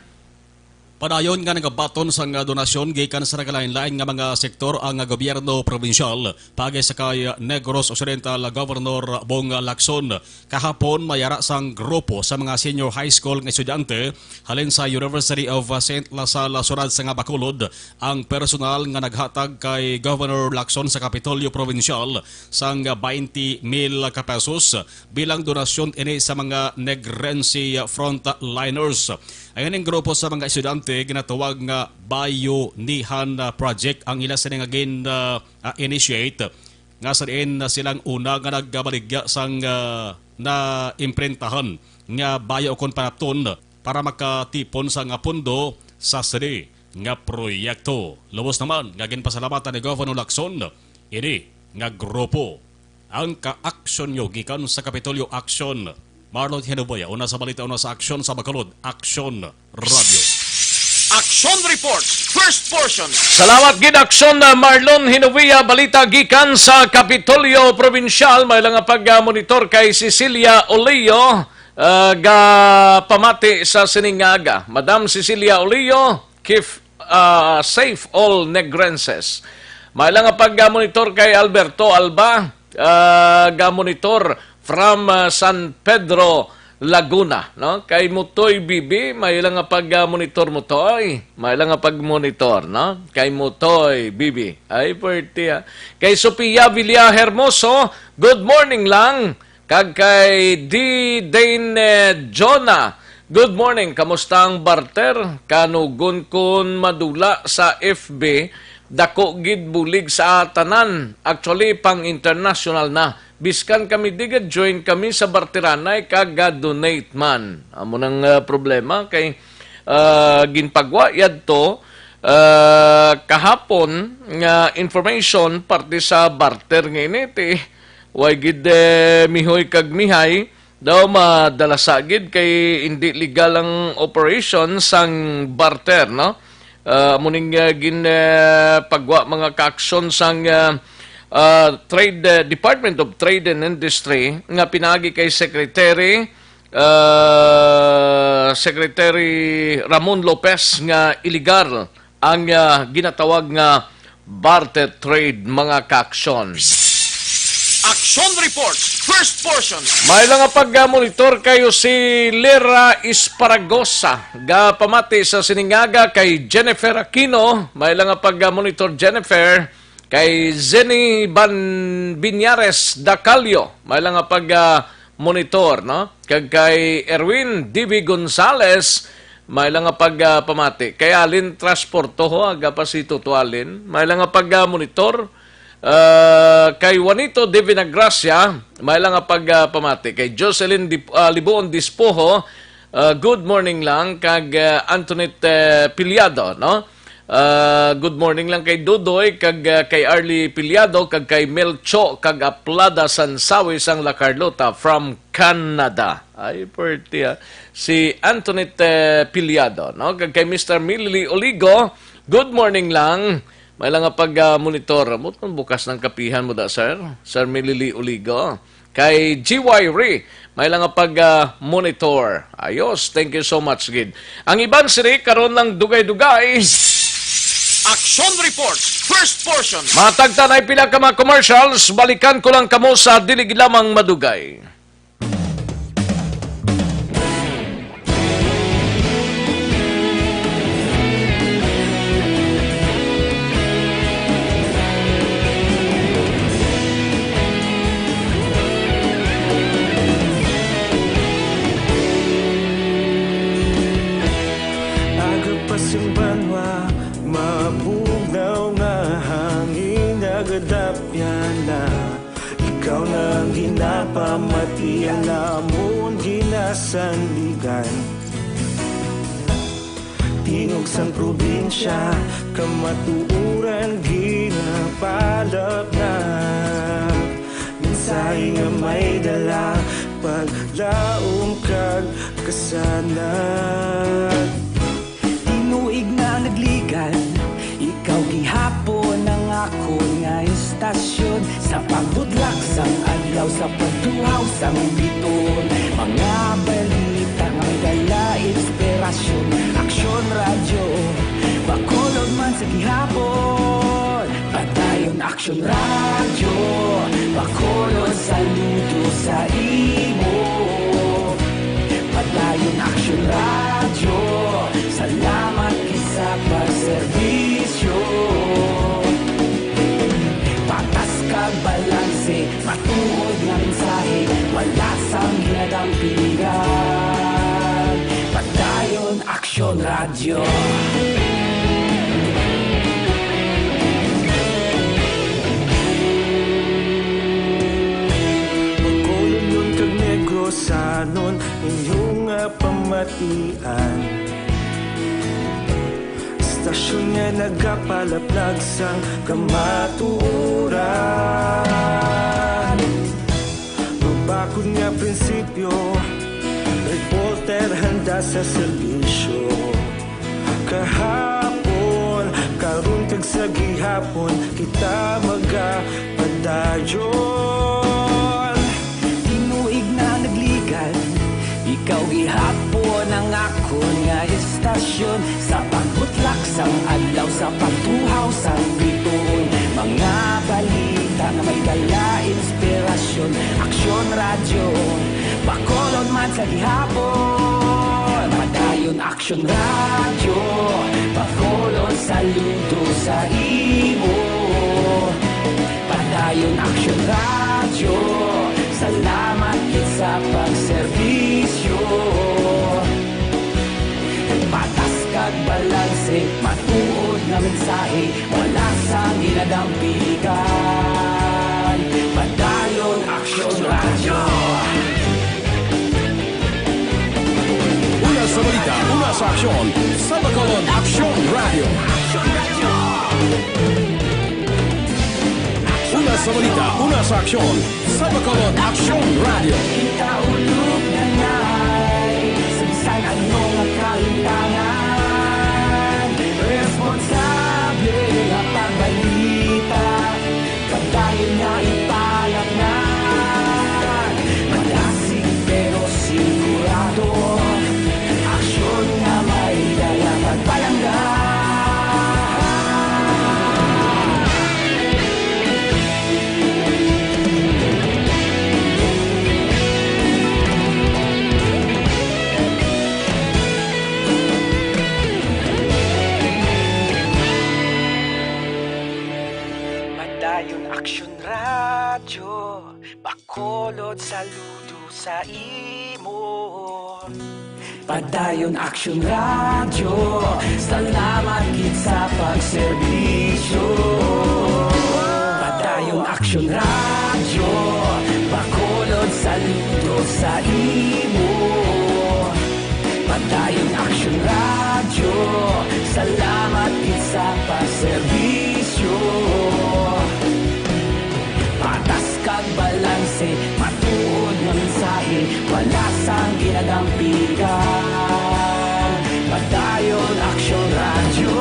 Padayon nga nagabaton sang, ah, donasyon gikan sa nagalain-lain nga mga sektor ang, ah, gobyerno probinsyal, paagi sa kay Negros Occidental Governor Bong Lacson. Kahapon, may ara sang grupo sa mga senior high school nga estudyante halin sa University of, ah, Saint La Salle, Surad sa nga Bacolod, ang personal nga naghatag kay Governor Lacson sa Kapitolyo Provincial sang twenty mil ka pesos bilang donasyon ini sa mga Negrense frontliners. Ang ining grupo sa mga estudyante ginatawag nga Bayunihan, ah, Project ang ila sini nga gin, ah, ah, initiate, nga sa diin, ah, silang una nga nagbaligya sang, ah, naimprintahan nga bayo kon panapton para makatipon sa nga pondo sa sini nga proyekto. Lubos naman nga ginpasalamatan ni Governor Lacson ini nga grupo. Ang kaaksyon nyo gikan sa Kapitolyo Action. Marlon Hinovia, una sa balita, una sa aksyon sa Bacolod, Action Radio. Action Report, first portion. Salamat gid, Action, uh, Marlon Hinovia. Balita gikan sa Kapitolyo Probinsyal. May lang nga pag-monitor kay Cecilia Oleo, uh, gapamati sa sining nga aga. Madam Cecilia Oleo, keep, uh, safe all Negrenses. May lang nga pag-monitor kay Alberto Alba, uh, ga-monitor from, uh, San Pedro, Laguna, no? Kay Mutoy Bibi, may lang nga pag-monitor, Mutoy. May lang nga pag-monitor, no? Kay Mutoy Bibi. Ay, pwerte, ah. Kay Sophia Villa Hermoso, good morning lang. Kag kay D Dane, eh, Jonah, good morning. Kamusta ang barter? Kanugon kun madula sa F B, dako gid bulig sa tanan. Actually, pang international na. Biskan kami di gid, join kami sa barteranay kag ga-donate man. Amo nang, ah, problema kay, ah, ginpagwa yadto, ah, kahapon nga information parte sa barter nga ini, ti way gid, eh, mihoy kag mihay daw madalasa gid kay indi legal ang operation sang barter, no? Ah, amo ning, ah, gin, ah, pagwa mga kaaksyon sang, ah, ah, Trade, ah, Department of Trade and Industry nga pinaagi kay Secretary, ah, Secretary Ramon Lopez nga iligal ang, ah, ginatawag nga barter trade, mga kaaksyon. Action Report, first portion. May lang nga pag-monitor kayo si Lira Esparagosa. Gapamati sa sining nga aga kay Jennifer Aquino. May lang nga pag-monitor, Jennifer, kay Zenny Ban-, Binyares Dacalio. May lang nga pag-, ah, monitor, no? Kag kay Erwin D V Gonzales, may lang nga pag, ah, pamati. Kay Alin Transporto, ho, aga pa si Tuto Alin. May lang nga pag, ah, monitor. Ah, kay Juanito de Vinagracia, may lang nga pag, ah, pamati. Kay Jocelyn Dip-, ah, Libuon Dispoho, ah, good morning lang. Kag, ah, Antoinette, eh, Piliado, no? Ah, good morning lang kay Dudoy, kag, ah, kay Arlie Piliado, kag kay Melcho, kag Aplada Sansawi sang La Carlota from Canada. Ay, pwerte, ah. Si Antoinette, eh, Piliado, no? Kag kay Mister Milly Oligo, Good morning lang. May lang nga pag, ah, monitor. Bukas ng kapihan mo da, sir. Sir Milili Uligo. Kay G Y Ri, may lang nga pag, ah, monitor. Ayos. Thank you so much, gid. Ang iban sini karon lang dugay-dugay. Action Report, first portion. Matagtanay pila ka mga commercials, balikan ko lang kamo sa dili gid lamang madugay. Aga pa sing banwa, mabugnaw nga hangin, nagadapyan na. Ikaw na ang ginapamati, ang amon ginasandigan. Tingog sang probinsya, kamatuoran ginapalapnap. Mensahe nga may dala, paglaom kag kasanag. Tinuig na nagligan, ikaw gihapon ang akon nga istasyon. Sa pagbudlak sang adlaw, sa pagtuhaw sang biton, mga balita nga may dala inspirasyon. Aksyon Radyo, Bacolod man sa gihapon. Padayon Aksyon Radyo, Bacolod, saludo sa imo. Padayon Aksyon Radyo, salamat gid sa pagserbisyo. Patas kag balanse, matuod nga mensahe, wala sang ginadampigan. Padayon Aksyon Radyo. Bacolodnon kag Negrosanon, inyo nga pamatian. Istasyon nga nagapalaplag sang kamatuoran. Mabakod nga prinsipyo, reporter handa sa serbisyo. Kahapon, karon kag sa gihapon, kita magapadayon. Tinuig na nagligan, ikaw gihapon ang akon nga istasyon. Sa pagbutlak sang adlaw, sa pagtuhaw sang bituon, mga balita nga may dala inspirasyon. Aksyon Radyo, Bacolod man sa gihapon. Padayon Aksyon Radyo, Bacolod, saludo sa imo. Padayon Aksyon Radyo, salamat gid sa pagserbisyo. Patas kag balanse, matuod nga mensahe, wala sang ginadampigan. Padayon Aksyon Radyo. Una sa balita, una sa aksyon, sa Bacolod Aksyon Radyo. Una sa balita, una sa aksyon, sa Bacolod Aksyon Radyo. Kita ulog na ngay, sa bisan ano nga kalimtangan, responsable nga pagbalita. Padayon nga ipalapngan, madasig pero sigurado, aksyon nga may dala pagpalangga. Padayon Aksyon Radyo, Bacolod, saludo sa imo. Padayon Aksyon Radyo, salamat gid sa pagserbisyo. Padayon Aksyon Radyo, Bacolod, saludo sa imo. Padayon Aksyon Radyo, salamat gid sa pagserbisyo. Patas kag balanse, matuod nga mensahe, wala sang ginadampigan. Padayon Aksyon Radyo.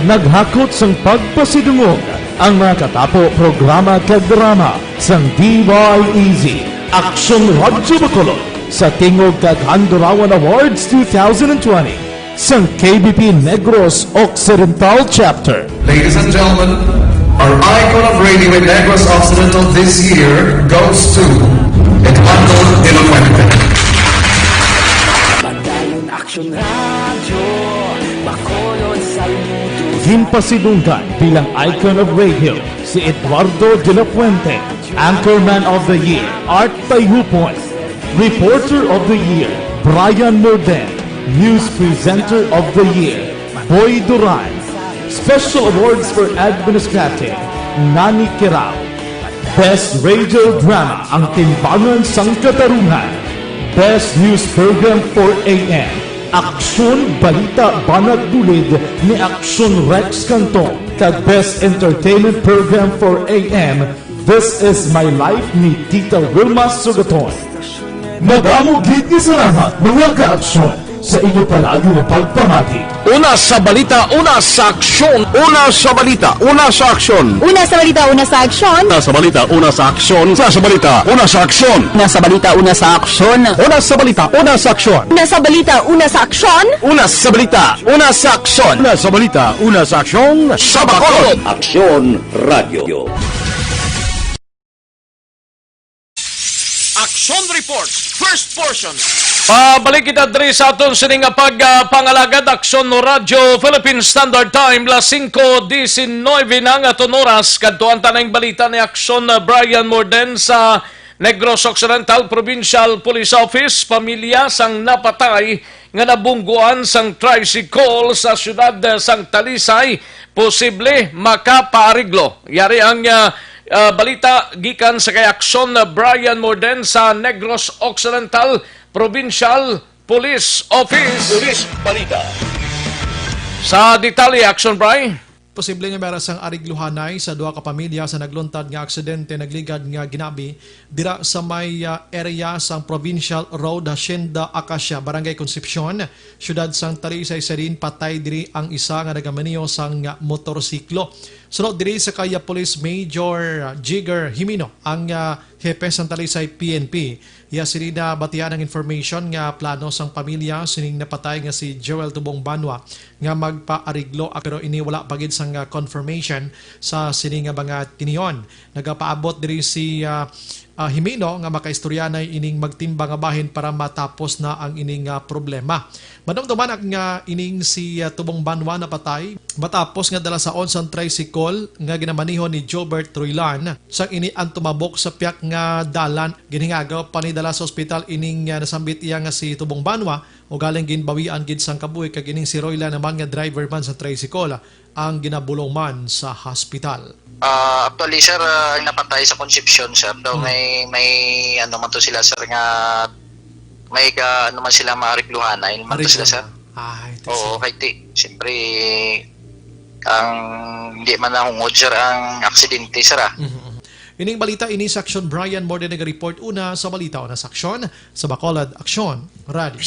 Naghakot sang pagpasidungog ang mga katapo programa kag drama sang D Y E Z, Aksyon Radyo Bacolod, sa tingog kag Handurawan Awards two thousand twenty sang K B P Negros Occidental Chapter. Ladies and gentlemen, our icon of radio in Negros Occidental this year goes to Eduardo de la Fuente. Padayon Aksyon Radyo, Bacolod saludo. Ginpasidunggan bilang icon of radio si Eduardo de la Fuente, Anchorman of the Year, Art Tayhupon, Reporter of the Year, Brian Morden, News Presenter of the Year, Boy Duran, Special Awards for Administrative, Nani Kirao, Best Radio Drama, Ang Timbangan sang Katarungan, Best News Program four A M, Aksyon Balita Banat Bulid ni Aksyon Rex Canton, kag Best Entertainment Program four A M, This Is My Life ni Tita Wilma Sugaton. Madamo gid nga salamat, mga kaaksyon, sa inyo palagi nga pagpamati. Una sa balita, una sa aksyon. Una sa balita, una sa aksyon. Una sa balita, una sa aksyon. Una sa balita, una sa aksyon. Una sa balita, una sa aksyon. Una sa balita, una sa aksyon. Una sa balita, una sa aksyon. Una sa balita, una sa aksyon. Una sa balita, una sa aksyon. Una sa balita, una sa aksyon. Sa Bacolod. Aksyon Radio. Action Report, first portion. Pabalik kita diri sa aton sini nga pag, ah, pangalagad, Aksyon Radyo Philippine Standard Time, las singko diecinueve na nga aton oras. Kadtuan ta na ang balita ni Aksyon, ah, Brian Morden sa Negros Occidental Provincial Police Office. Pamilya sang napatay nga nabungguan sang tricycle sa siyudad sang Talisay posible makapaariglo. Yari ang, ah, ah, balita gikan sa kay Aksyon, ah, Brian Morden sa Negros Occidental Provincial Police Office. Police Balita. Sa detalye, Aksyon, Bri. Posible nga may ara sang arigluhanay sa duha ka pamilya sa nagluntad nga aksidente nagligad nga ginabi dira sa may, ah, area sang Provincial Road, Hacienda Acacia, Barangay Concepcion, siyudad sang Talisay. Sa diin patay diri ang isa nga nagamaneho sang, ah, motorsiklo. Sunod diri sa kay, ah, Police Major, ah, Jigger Jimeno, ang, ah, hepe sang Talisay P N P. Iya sini nabatian ang information nga plano sang pamilya sining napatay nga si Joel Tubong Banwa nga magpaariglo, ah, pero ini wala pa gid sang, ah, confirmation sa sini nga mga tinion. Nagapaabot diri si, ah, ah, Jimeno nga makaistorya na ining magtimbang nga bahin para matapos na ang ining, ah, problema. Madumduman ang, ah, ining si, ah, Tubong Banwa napatay matapos nga dala sa on sang tricycle nga ginamaneho ni Jobert Troylan. Sang ini ang tumabok sa piyak nga dalan, ginhingagaw pa ni dala sa ospital ining, ah, nasambit iya nga si Tubong Banwa, ugaling ginbawian gid sang kabuhi, kag ining si Roylan naman nga driver man sa tricycle ang ginabulong man sa hospital. Ah, actually, sir, ah, ang napatay sa Concepcion, sir, daw Hmm. may, may ano man to sila, sir, nga may ka, ano man sila, maarigluhan, ay man to sila, sir. Arigluhan. Ay, ito Oo, siya. Kay ti, siyempre, ang hindi man nahungod, sir, ang aksidente, sir, ah. Mhm, mhm. Ining balita ini sa Aksyon Brian Morden naga-report una sa balita una sa aksyon sa Bacolod Aksyon Radio.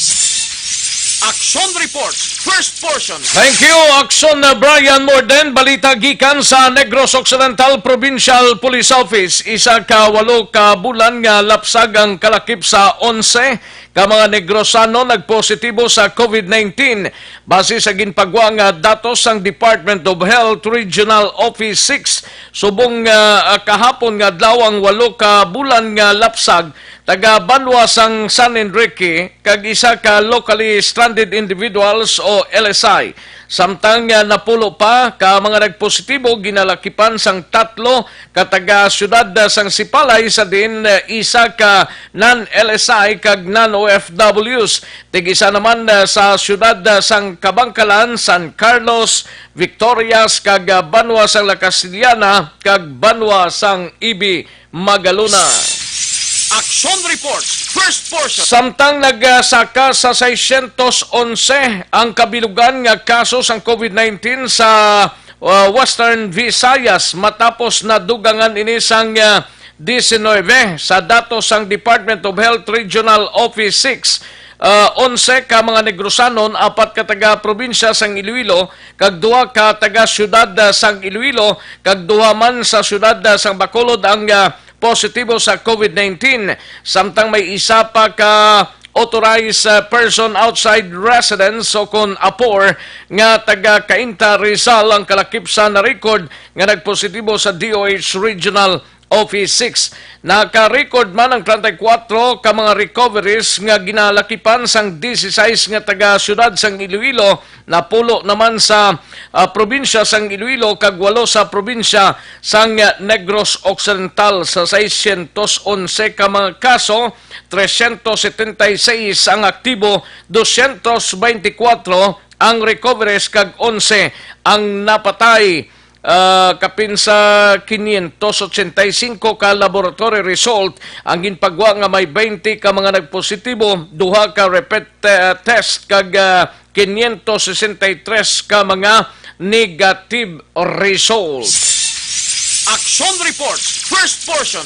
Action Report, first portion. Thank you, Aksyon, uh, Brian Morden. Balita gikan sa Negros Occidental Provincial Police Office. Isa ka walo ka bulan nga lapsag ang kalakip sa onse ka mga Negrosano nagpositibo sa COVID nineteen. Base sa ginpagwa nga datos sang Department of Health Regional Office six, subong, uh, kahapon nga adlaw ang walo ka bulan nga lapsag, taga banwa sang San Enrique, kag isa ka locally stranded individuals o L S I. Samtang, ah, napulo pa ka mga nagpositibo ginalakipan sang tatlo ka taga siyudad, ah, sang Sipalay, sa diin, ah, isa ka non-L S I kag non-O F Ws. Tig-isa naman, ah, sa siyudad, ah, sang Kabankalan, San Carlos, Victorias, kag, ah, banwa sang La Castellana, kag banwa sang Ibi, Magalona. Action Report, first portion. Samtang nagsaka sa seiscientos onse ang kabilugan nga kaso sang COVID nineteen sa, uh, Western Visayas matapos nadugangan ini sang, uh, diecinuebe, sa datos sang Department of Health Regional Office six, Ah, onse ka mga Negrosanon, apat ka taga probinsya sang Iloilo, kag duha ka taga siyudad, ah, sang Iloilo, kag duha man sa siyudad, ah, sang Bacolod ang, ah, positibo sa COVID nineteen. Samtang may isa pa ka authorized, ah, person outside residence o kon apor nga taga Cainta, Rizal ang kalakip sa na-record nga nagpositibo sa D O H Regional Office six. Naka-record man ang treinta y cuatro ka mga recoveries nga ginalakipan sang dieciséis nga taga siyudad sang Iloilo, napulo naman sa, ah, probinsya sang Iloilo kag walo sa probinsya sang, ah, Negros Occidental. Sa seiscientos onse ka mga kaso, trescientos setenta y seis ang aktibo, doscientos veinticuatro ang recoveries kag onse ang napatay. Ah, kapin sa quinientos ochenta y cinco ka laboratory result ang ginpagwa nga may twenty ka mga nagpositibo, duha ka repeat, ah, test kag, ah, quinientos sesenta y tres ka mga negative results. Action Report, first portion.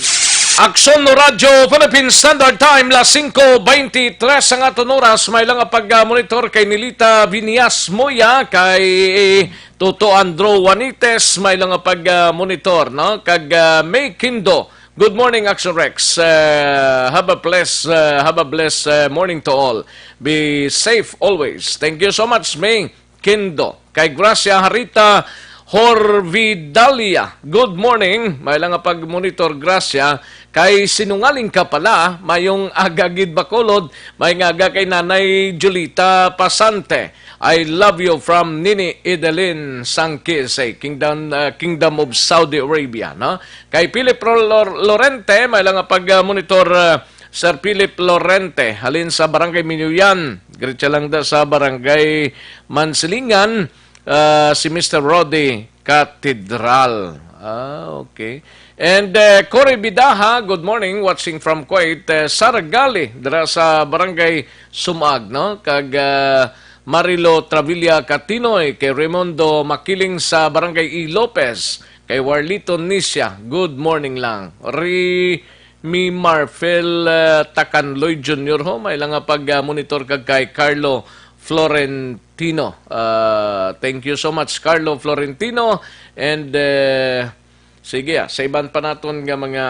Action Radyo Philippine Standard Time, las singko beintitres ang aton oras. May lang pag-monitor kay Nilita Vinias Moya, kay Toto Andro Juanites, may lang pag-monitor, no? Kag, ah, May Kindo. Good morning, Action Rex. Uh, have a bless, uh, have a blessed, uh, morning to all. Be safe always. Thank you so much, May Kindo. Kay Gracia Harita Horvidalia, good morning. May lang nga pag-monitor, Gracia. Kay sinungaling ka pala, mayong aga gid Bacolod, may nga aga kay Nanay Julita Pasante. I love you from Nini Edelin Sangkisay, Kingdom, uh, Kingdom of Saudi Arabia, no? Kay Philip Lor-, Lor-, Lorente, may lang nga pag-monitor, uh, Sir Philip Lorente, halin sa Barangay Minuyan. Gretsa lang da sa Barangay Mansilingan, ah, si Mister Rody Catedral. Ah, okay. And, eh, Cory Bidaha, good morning, watching from Kuwait. Eh, Sara Gali, dira sa Barangay Sumag, no? Kag, ah, Marilo Travilla Catinoy, kay Raimundo Makiling sa Barangay E. Lopez, kay Warlito Nisia, good morning lang. Ri-, Mi Marfil, uh, Takanloy Junior ho, may lang nga pag, uh, monitor kag kay Carlo Florentino. Uh, thank you so much, Carlo Florentino. And, uh, sige, ah, sa iban pa naton nga mga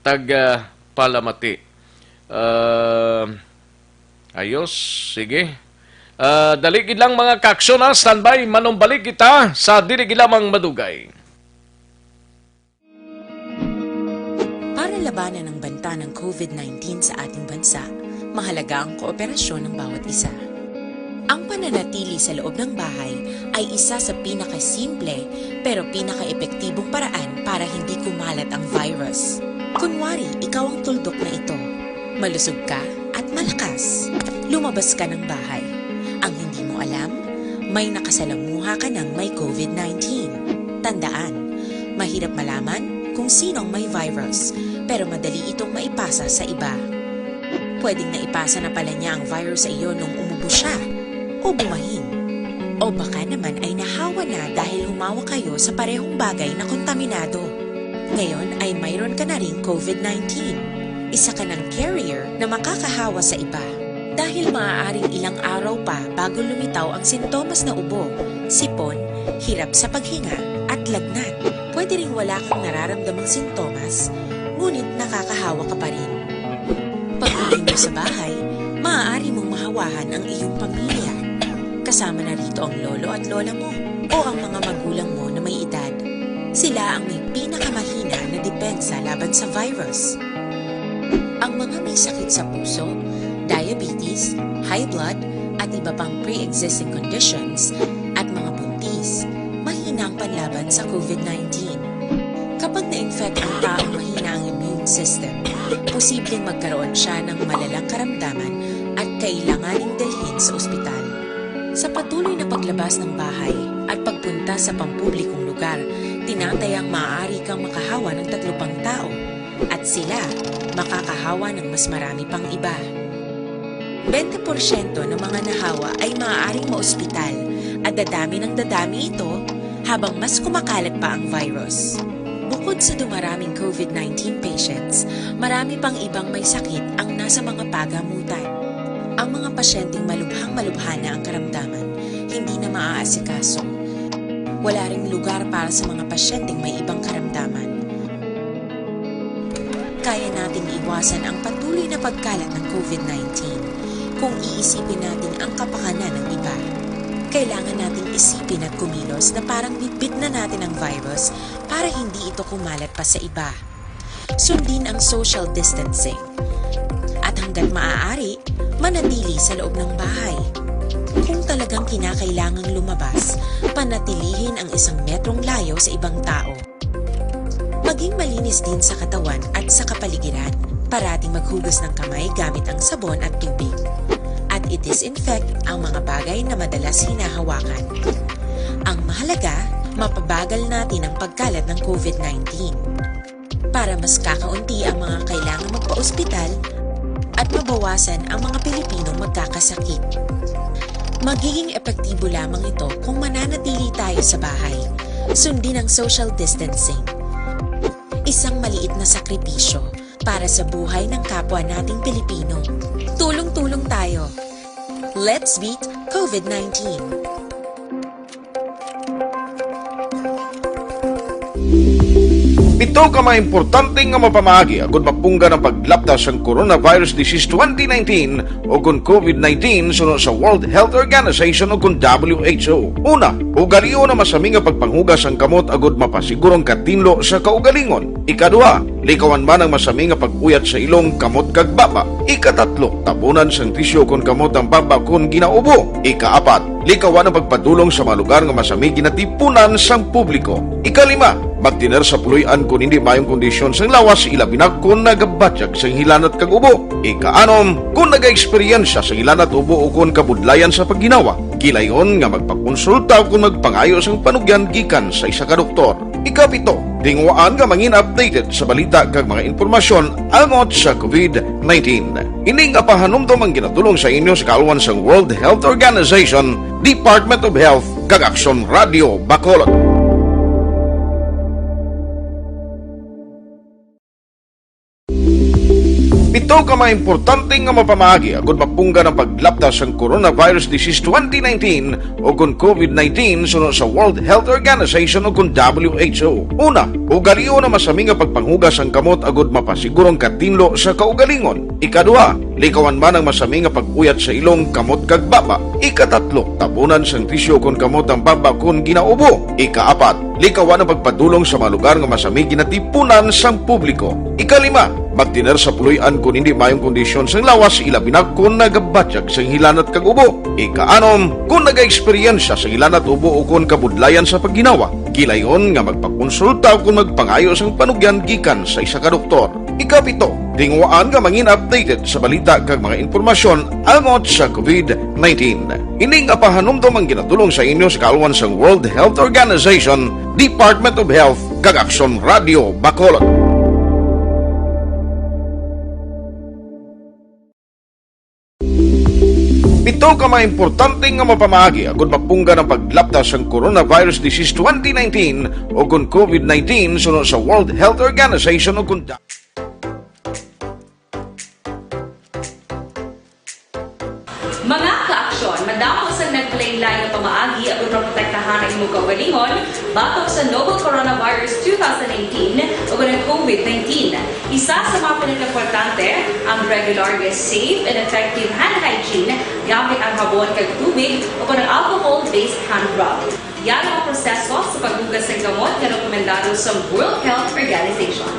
tag, uh, palamati. Uh, ayos, sige. Uh, dali gid lang, mga kaaksyon, ha. Standby, manumbalik kita sa dili gid lamang madugay. Para labanan ang banta ng COVID nineteen sa ating bansa, mahalaga ang kooperasyon ng bawat isa. Ang pananatili sa loob ng bahay ay isa sa pinakasimple pero pinakaepektibong paraan para hindi kumalat ang virus. Kunwari, ikaw ang tuldok na ito. Malusog ka at malakas. Lumabas ka ng bahay. Ang hindi mo alam, may nakasalamuha ka ng may COVID nineteen. Tandaan, mahirap malaman kung sino ang may virus, pero madali itong maipasa sa iba. Pwedeng naipasa na pala niya ang virus sa iyo nung umubo siya o bumahin. O baka naman ay nahawa na dahil humawa kayo sa parehong bagay na kontaminado. Ngayon ay mayroon ka na ring COVID nineteen. Isa ka ng carrier na makakahawa sa iba. Dahil maaaring ilang araw pa bago lumitaw ang sintomas na ubo, sipon, hirap sa paghinga, at lagnat. Pwede ring wala kang nararamdamang sintomas, ngunit nakakahawa ka pa rin. Pag-uwi mo sa bahay, maaari mong mahawahan ang iyong pamilya. Kasama na rito ang lolo at lola mo o ang mga magulang mo na may edad. Sila ang may pinakamahina na depensa laban sa virus. Ang mga may sakit sa puso, diabetes, high blood, at iba pang pre-existing conditions, at mga buntis, mahina ang panlaban sa COVID nineteen. Kapag na-infect ang taong mahina ang immune system, posibleng magkaroon siya ng malalang karamdaman at kailanganing dalhin sa ospital. Sa patuloy na paglabas ng bahay at pagpunta sa pampublikong lugar, tinatayang maaari kang makahawa ng tatlo pang tao at sila makakahawa ng mas marami pang iba. Bente porsyento ng mga nahawa ay maaaring maospital at dadami ng dadami ito habang mas kumakalat pa ang virus. Bukod sa dumaraming COVID nineteen patients, marami pang ibang may sakit ang nasa mga pagamutan. Ang mga pasyenteng malubhang-malubha na ang karamdaman, hindi na maaasikaso. Wala ring lugar para sa mga pasyenteng may ibang karamdaman. Kaya nating iwasan ang patuloy na pagkalat ng covid nineteen kung iisipin natin ang kapakanan ng iba. Kailangan nating isipin at kumilos na parang bitbit na natin ang virus para hindi ito kumalat pa sa iba. Sundin ang social distancing. At hanggat maaari, manatili sa loob ng bahay. Kung talagang kinakailangang lumabas, panatilihin ang isang metrong layo sa ibang tao. Maging malinis din sa katawan at sa kapaligiran. Parating maghugas ng kamay gamit ang sabon at tubig. At i-disinfect ang mga bagay na madalas hinahawakan. Ang mahalaga, mapabagal natin ang pagkalat ng covid nineteen. Para mas kakaunti ang mga kailangang magpa-ospital at mabawasan ang mga Pilipinong magkakasakit. Magiging epektibo lamang ito kung mananatili tayo sa bahay. Sundin ang social distancing. Isang maliit na sakripisyo para sa buhay ng kapwa nating Pilipino. Tulong-tulong tayo. Let's beat covid nineteen. Pito ka mga importante nga mapamaagi agud mapunggan ang paglapta sang coronavirus disease twenty nineteen o kon covid nineteen suno sa World Health Organization o kon W H O. Una, ugalion ang masami nga pagpanghugas sang kamot agud mapasiguro ang katinlo sa kaugalingon. Ikaduha, likawan man ang masami nga pag-uyat sa ilong, kamot, kag baba. Ikatatlo, tabunan sang tisyu kon kamot ang baba kon ginaubo. Ikaapat, likawan ang pagpadulong sa mga lugar nga masami ginatipunan sang publiko. Ikalima, magtener sa puloy-an kon hindi maayong kondisyon sang lawas, ilabi na kon nagabatyag sang hilanat kag ubo. Ikaanom, kon nagaeksperyensya sang hilanat, ubo, o kon kabudlayan sa pagginawa, gilayon nga magpakonsulta kon magpangayo sang panugyan gikan sa isa ka doktor. Ikapito, tinguhaan nga mangin updated sa balita kag mga impormasyon angot sa covid nineteen. Ini nga pahanumdom ang ginadul-ong sa inyo sa kaalwan sang World Health Organization, Department of Health, kag Aksyon Radio Bacolod. Pito ka mga importante nga mapamaagi agud mapunggan ang paglapta sang coronavirus disease twenty nineteen o kon covid nineteen suno sa World Health Organization o kon W H O. Una, ugalion ang masami nga pagpanghugas sang kamot agud mapasiguro ang katinlo sa kaugalingon. Ikaduha, likawan man ang masami nga pag-uyat sa ilong, kamot, kag baba. Ikatatlo, tabunan sang tisyu kon kamot ang baba kon ginaubo. Ikaapat, likawan ang pagpadulong sa mga lugar nga masami ginatipunan sang publiko. Ikalima, magtener sa puloy-an kon hindi maayong kondisyon sang lawas, ilabi na kon nagabatyag sang hilanat kag ubo. Ikaanom, kon nagaeksperyensya sang hilanat, ubo, o kon kabudlayan sa pagginawa, gilayon nga magpakonsulta o kon magpangayo sang panugyan gikan sa isa ka doktor. Ikapito, tinguhaan nga mangin updated sa balita kag mga impormasyon angot sa covid nineteen. Ini nga pahanumdom ang ginadul-ong sa inyo sa kaalwan sang World Health Organization, Department of Health, kag Aksyon Radio Bacolod. Pito ka mga importante nga mapamaagi agud mapunggan ang paglapta sang coronavirus disease twenty nineteen o kon covid nineteen suno sa World Health Organization o kon da- Mga kaaksyon, madamo sang naglain-lain nga pamaagi agud maprotektahan ang imong kaugalingon batok sa novel coronavirus two thousand nineteen o kon ang covid nineteen. Isa sa mga pinakaimportante, ang regular nga safe and effective hand hygiene gamit ang habon kag tubig o kon ang alcohol-based hand rub. Yara ang proseso sa paghugas sang kamot nga rekomendado sa World Health Organization.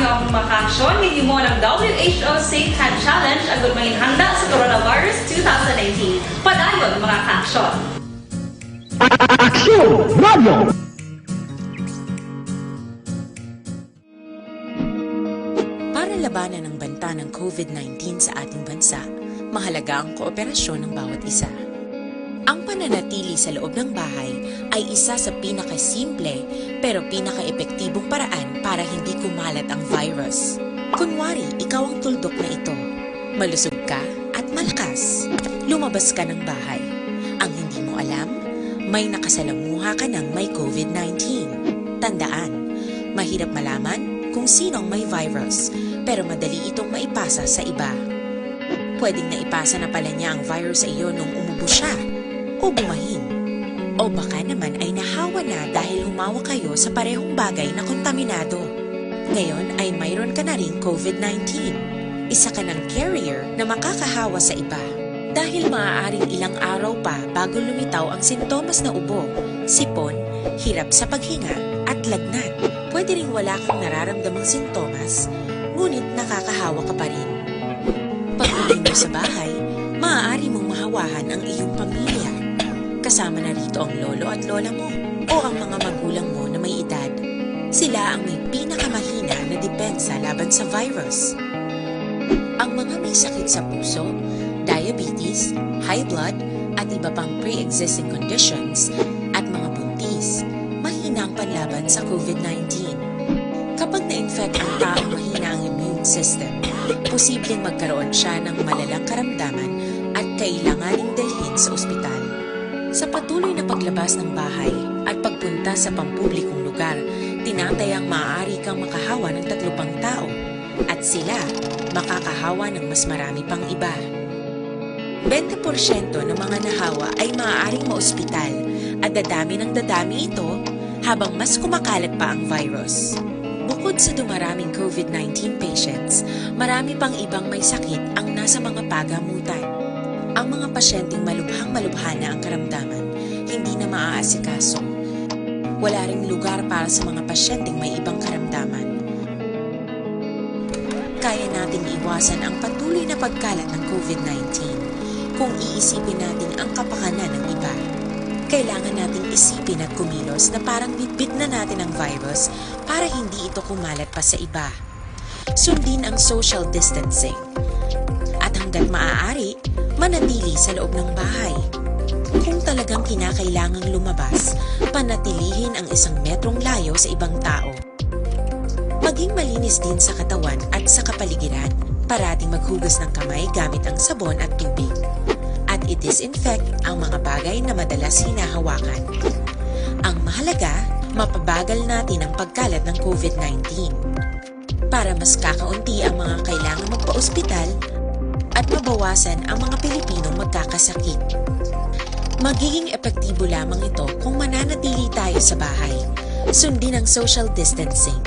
Ang mga kaaksyon, hinimo ang W H O Safe Hand Challenge agud mahinhanda sa coronavirus two thousand nineteen. Padayon, mga kaaksyon. Aksyon Radio! Para labanan ang banta ng COVID nineteen sa ating bansa, mahalaga ang kooperasyon ng bawat isa. Ang pananatili sa loob ng bahay ay isa sa pinakasimple pero pinakaepektibong paraan para hindi kumalat ang virus. Kunwari, ikaw ang tuldok na ito. Malusog ka at malakas. Lumabas ka ng bahay. Ang hindi mo alam, may nakasalamuha ka ng may COVID nineteen. Tandaan, mahirap malaman kung sino ang may virus, pero madali itong maipasa sa iba. Pwedeng naipasa na pala niya ang virus sa iyo nung umubo siya o bumahin. O baka naman ay nahawa na dahil humawa kayo sa parehong bagay na kontaminado. Ngayon ay mayroon ka na ring COVID nineteen. Isa ka ng carrier na makakahawa sa iba. Dahil maaaring ilang araw pa bago lumitaw ang sintomas na ubo, sipon, hirap sa paghinga, at lagnat. Pwede ring wala kang nararamdamang sintomas, ngunit nakakahawa ka pa rin. Pag-uwi mo sa bahay, maaari mong mahawahan ang iyong pamilya. Kasama na rito ang lolo at lola mo o ang mga magulang mo na may edad. Sila ang may pinakamahina na depensa laban sa virus. Ang mga may sakit sa puso, diabetes, high blood, at iba pang pre-existing conditions, at mga buntis, mahina ang panlaban sa COVID nineteen. Kapag na-infect ang taong mahina ang immune system, posibleng magkaroon siya ng malalang karamdaman at kailanganing dalhin sa ospital. Sa patuloy na paglabas ng bahay at pagpunta sa pampublikong lugar, tinatayang maaari kang makahawa ng tatlo pang tao at sila makakahawa ng mas marami pang iba. Bente porsyento ng mga nahawa ay maaaring maospital at dadami ng dadami ito habang mas kumakalat pa ang virus. Bukod sa dumaraming COVID nineteen patients, marami pang ibang may sakit ang nasa mga pagamutan. Ang mga pasyenteng malubhang-malubha na ang karamdaman, hindi na maaasikaso. Wala ring lugar para sa mga pasyenteng may ibang karamdaman. Kaya nating iwasan ang patuloy na pagkalat ng COVID nineteen kung iisipin natin ang kapakanan ng iba. Kailangan nating isipin at kumilos na parang bitbit na natin ang virus para hindi ito kumalat pa sa iba. Sundin ang social distancing. At hanggat maaari, manatili sa loob ng bahay. Kung talagang kinakailangang lumabas, panatilihin ang isang metrong layo sa ibang tao. Maging malinis din sa katawan at sa kapaligiran. Parating maghugas ng kamay gamit ang sabon at tubig. At i-disinfect ang mga bagay na madalas hinahawakan. Ang mahalaga, mapabagal natin ang pagkalat ng COVID nineteen. Para mas kakaunti ang mga kailangang magpa-ospital at mabawasan ang mga Pilipinong magkakasakit. Magiging epektibo lamang ito kung mananatili tayo sa bahay. Sundin ang social distancing.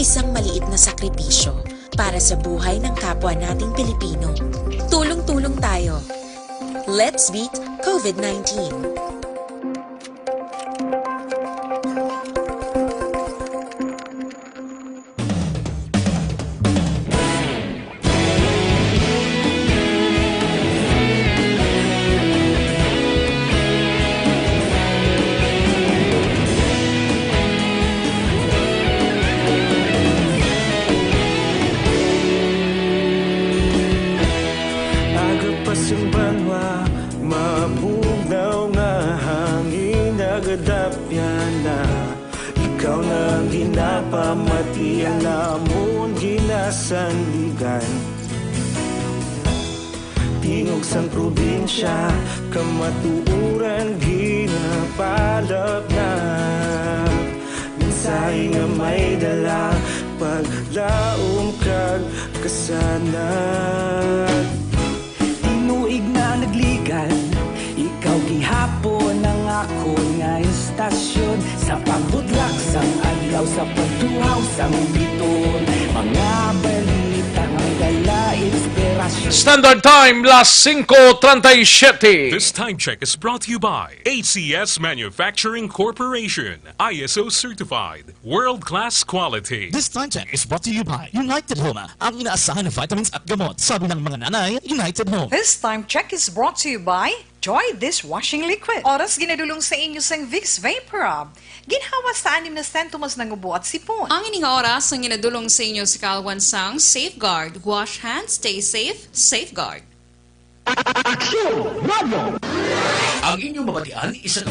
Isang maliit na sakripisyo para sa buhay ng kapwa nating Pilipino. Tulong-tulong tayo. Let's beat COVID nineteen! Aga pa sing banwa, mabugnaw nga hangin nagadapyan na. Ikaw na ang ginapamati, ang amon ginasandigan. Tingog sang probinsya, kamatuoran ginapalapnap. Mensahe nga may dala, paglaom kag kasanag. Tinuig na nagligad, ikaw gihapon ang akon nga istasyon. Sa pagbudlak sang adlaw, sa pagtuhaw sang biton, mga balita nga dala esperansa. Standard Time, las singko treinta y siete. This time check is brought to you by A C S Manufacturing Corporation, I S O certified, world-class quality. This time check is brought to you by United Home, ang inaasahan na vitamins at gamot. Sabi ng mga nanay, United Home. This time check is brought to you by Joy Dishwashing Liquid. Oras ginadulong sa inyo sang Vicks Vaporub. Ginhawa sa anim na sentimos na nga ubo at sipon. Ang ini nga oras ang ginadulong sa inyo sa kalwan sang Safeguard. Wash hands, stay safe, Safeguard. Aksyon Radio! Ang inyong mabatian isa ka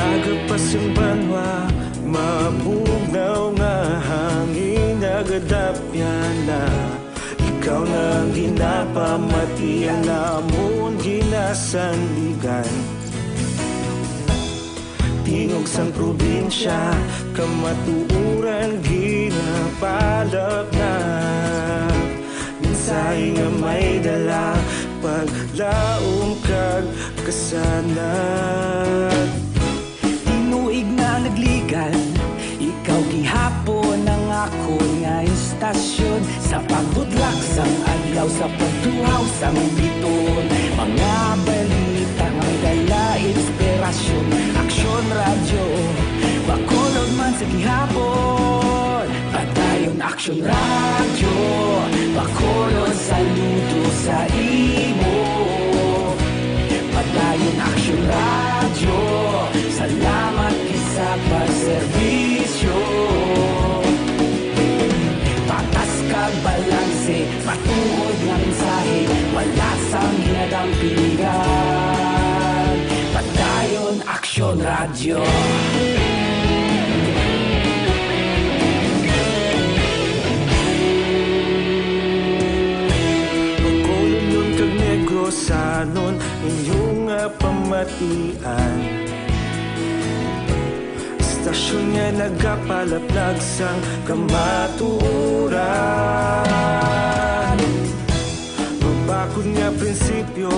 Aga pa sing banwa, mabugnaw nga hangin nagadapyan na. Ikaw na ang ginapamati, ang amon ginasandigan. Tingog sang probinsya, kamatuoran ginapalapnap. Mensahe nga may dala, paglaom kag kasanag. Tinuig na nagligan, ikaw gihapon ang akon nga istasyon. Sa pagbutlak sang adlaw, sa pagtuhaw sang biton, mga balita nga may dala inspirasyon. Aksyon Radyo, Bacolod man sa gihapon. Padayon Aksyon Radyo, Bacolod, saludo sa imo. Padayon Aksyon Radyo, salamat gid sa pagserbisyo. Patas kag balanse, matuod nga mensahe, wala sang ginadampingan. Padayon Aksyon Radyo. Bacolodnon kag Negrosanon, inyo nga pamatian. Istasyon nga nagapalaplag sang kamatuoran. Mabakod nga prinsipyo,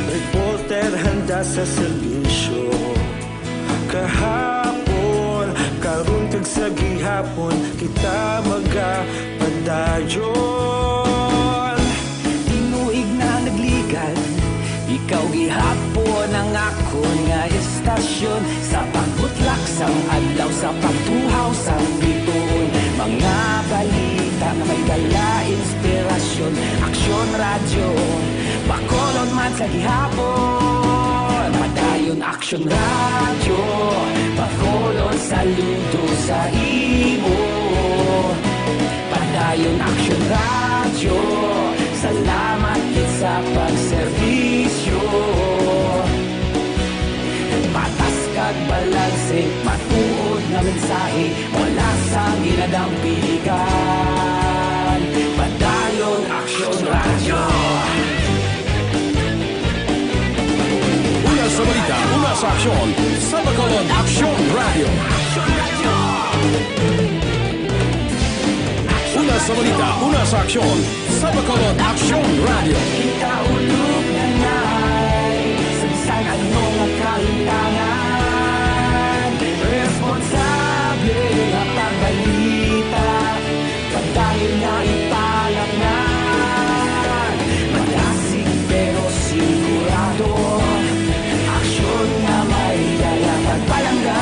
reporter handa sa serbisyo. Kahapon, karon kag sa gihapon, kita magapadayon. Tinuig na nagligan, ikaw gihapon ang akon nga istasyon. Sa pagbutlak sang adlaw, sa pagtuhaw sang biton, mga balita nga may dala inspirasyon. Aksyon Radyo, Bacolod man sa gihapon. Padayon Aksyon Radyo, Bacolod, saludo sa imo. Padayon Aksyon Radyo, salamat gid sa pagserbisyo. Patas kag balanse, matuod nga mensahe, wala sang ginadampingan. Padayon Aksyon Radyo. Una sa balita, una sa aksyon, sa Bacolod Aksyon Radyo. Una sa balita, una sa aksyon, sa Bacolod Aksyon Radyo. Kita ulog na nai, sa bisan ano nga kahintangan, responsable nga pagbalita, padayon na ipalapngan. Madasig pero sigurado, aksyon nga may dala pagpalangga.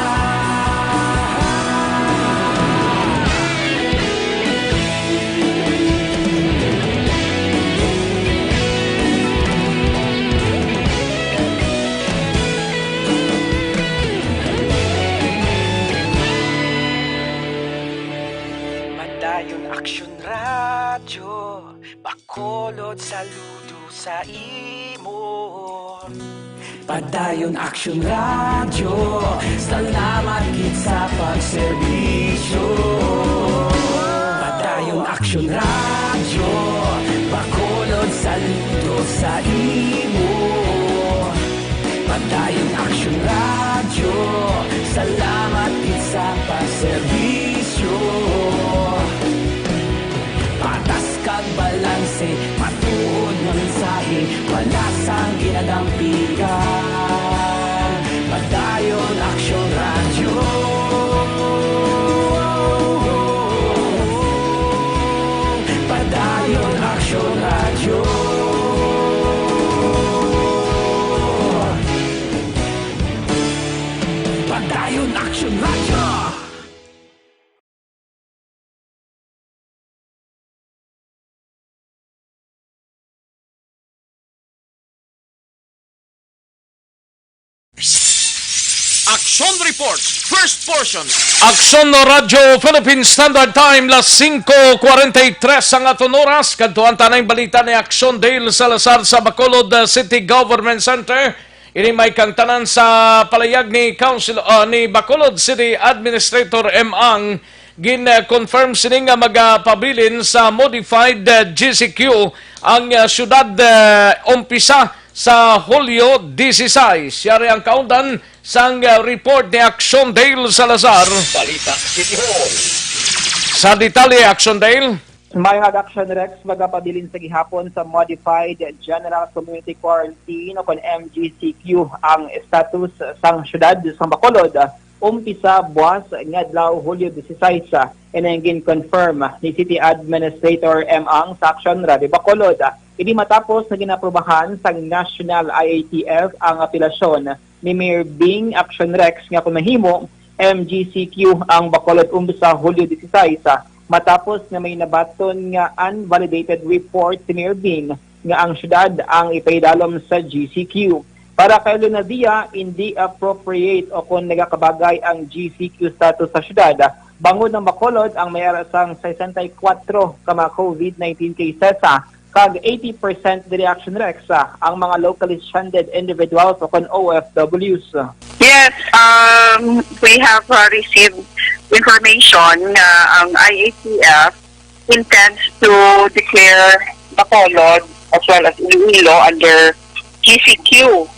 Padayon Aksyon Radyo, Bacolod, saludo sa imo. Padayon Aksyon Radyo, salamat gid sa pagserbisyo. Padayon Aksyon Radyo, Bacolod, saludo sa imo. Padayon Aksyon Radyo, salamat gid sa pagserbisyo. Padayon Aksyon Radyo. Padayon Aksyon Radyo. Padayon Aksyon Radyo. Action Report, first portion. Aksyon Radyo Philippine Standard Time, las singko kwarenta y tres ang aton oras. Kadtuan ta na ang balita ni Aksyon Dale Salazar sa Bacolod, uh, City Government Center. Ini may kangtanan sa palayag ni Council, uh, ni Bacolod City Administrator M. Ang gin-confirm sini nga magapabilin sa modified, uh, G C Q ang, uh, syudad, uh, umpisa sa Hulyo dieciséis. Yari ang kaundan sang, uh, report ni Action Dale Salazar. Balita City Hall. Sa detalye, Action Dale. Mayong Action Rex, magapabilin sa gihapon sa Modified General Community Quarantine o kon M G C Q ang status sang syudad sang Bacolod. Umpisa buwas nga adlaw, Hulyo dieciséis, ini ang gin-confirm ni City Administrator M. Ang sa Action Radyo Bacolod. Ini matapos na ginaprobahan sang National I A T F ang apelasyon ni Mayor Bing Action Rex nga kung mahimo, M G C Q ang Bacolod umpisa Hulyo dieciséis, matapos nga may nabaton nga unvalidated report si Mayor Bing nga ang syudad ang ipaidalom sa G C Q. Para kay Leonadia, hindi appropriate o kon nagakabagay ang G C Q status sa syudad, bangod ang Bacolod ang may ara sang sesenta y kuwatro ka mga COVID nineteen cases, ah, kag eighty percent diri, Action Rex, ah, ang mga locally stranded individuals o kon O F Ws. Yes, um, we have, uh, received information na ang I A T F intends to declare Bacolod as well as Iloilo under G C Q.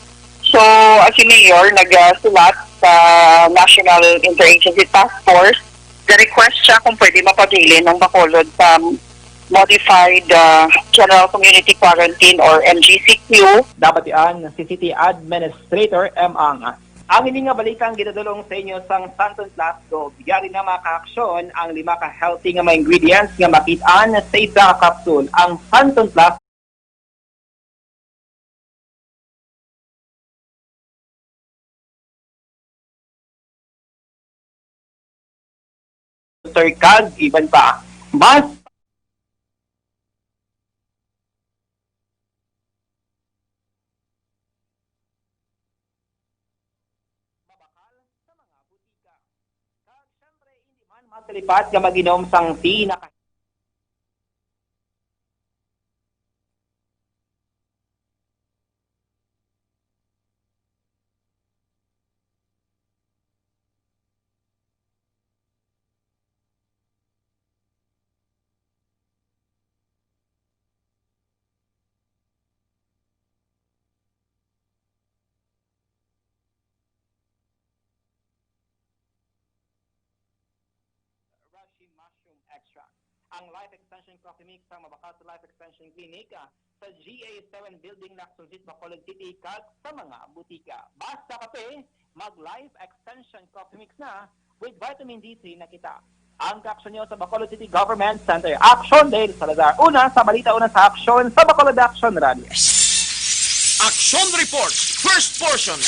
So, as si Mayor nagsulat sa National Interagency Task Force, the request siya kung pwede mapabilin ang Bacolod sa Modified, uh, General Community Quarantine or M G C Q. Nabatian si City Administrator M. Ang. Ang ini nga balita ang ginadulong sa inyo sang Santon Plus Gold. Yari na, mga kaaksyon, ang lima ka healthy nga mga ingredients nga makit-an sa isa ka capsule. Ang Santon Plus Sir, kag iban pa. Mas mabakal sa mga butika. Kag syempre, hindi man magkalipat nga mag-inom sang tea na Rushi Mushroom Extract. Ang Life Extension Coffee Mix ang mabakal sa Life Extension Clinic, ah, sa G A seven Building, Lacson Street, Bacolod City, kag sa mga butika. Basta kape, mag Life Extension Coffee Mix na, with vitamin D three na kita. Ang kaaksyon nyo sa Bacolod City Government Center. Action Dale Salazar. Una sa balita, una sa aksyon, sa Bacolod Action Rally. Action Report, first portion.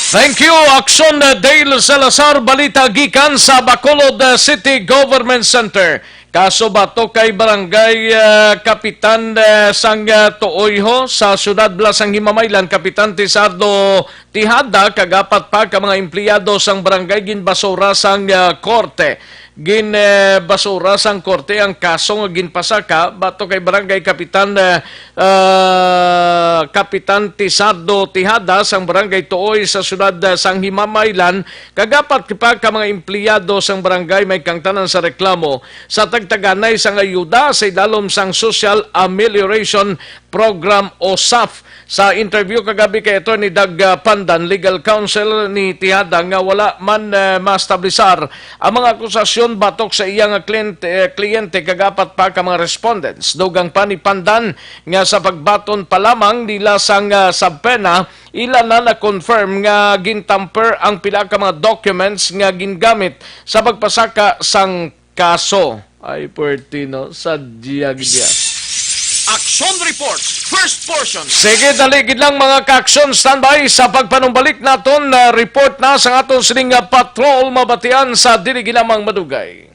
Thank you, Action Dale Salazar. Balita gikan sa Bacolod, uh, City Government Center. Kaso batok kay Barangay, uh, Kapitan, uh, sang, uh, Tuoyho sa Siyudad Blas sang Himamaylan, Kapitan Tizardo Tijada, kag apat pa ka mga empleyado sang barangay ginbasura sang, ah, korte. Gin, eh, basura sang korte ang kaso nga ginpasaka batok kay Barangay Kapitan, eh, ah, Kapitan Tizardo Tijada sang Barangay Tuoy sa siyudad, eh, sang Himamaylan, kag apat pa ka mga empleyado sang barangay may kangtanan sa reklamo sa tagtaganay sang ayuda sa idalom sang Social Amelioration Program o SAF. Sa interview kagabi kay Attorney Doug, ah, Pan Pandan Legal Counsel ni Tejada nga wala man, eh, mastablisar ang mga akusasyon batok sa iya nga kliyente, eh, kliyente kag apat pa ka mga respondents. Dugang pa ni Pandan nga sa pagbaton pa lamang nila sang, ah, subpoena, ila na na-confirm nga gintamper ang pila ka mga documents nga gingamit sa pagpasaka sang kaso. Ay, puwerte, no? Sadya gid ya. Action Reports, first portion. Sige, dali gid lang, mga ka-aksyon. Standby sa pagpanumbalik naton, ah, report na sa aton sining, ah, patrol mabatian sa dili ginamang madugay.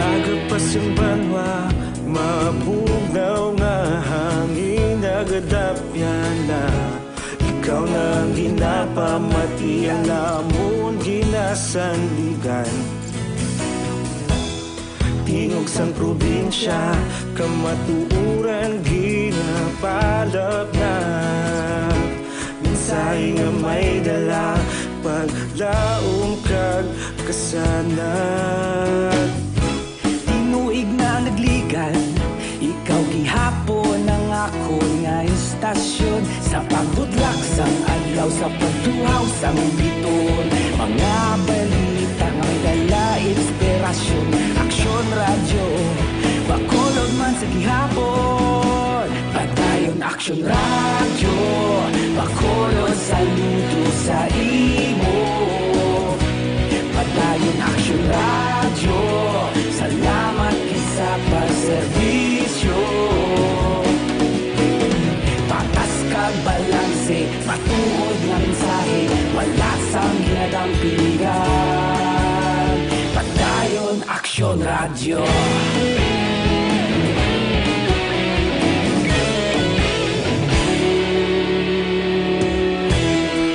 Aga pa sing banwa, mabugnaw nga hangin, nagadapyan na. Ikaw na ang ginapamati, ang amon ginasandigan. Tingog sang probinsya, kamatuoran ginapalapnap. Mensahe nga may dala, paglaom kag kasanag. Tinuig na nagligan, ikaw gihapon ang akon nga istasyon. Sa pagbutlak sang adlaw, sa pagtuhaw sang biton, mga balita nga may dala inspirasyon. Aksyon Radyo, Bacolod man sa gihapon. Padayon Aksyon Radyo, Bacolod, saludo sa imo. Padayon Aksyon Radyo, salamat gid sa pagserbisyo. Patas kag balanse, matuod nga mensahe, wala sang ginadampigan. Padayon Aksyon Radyo.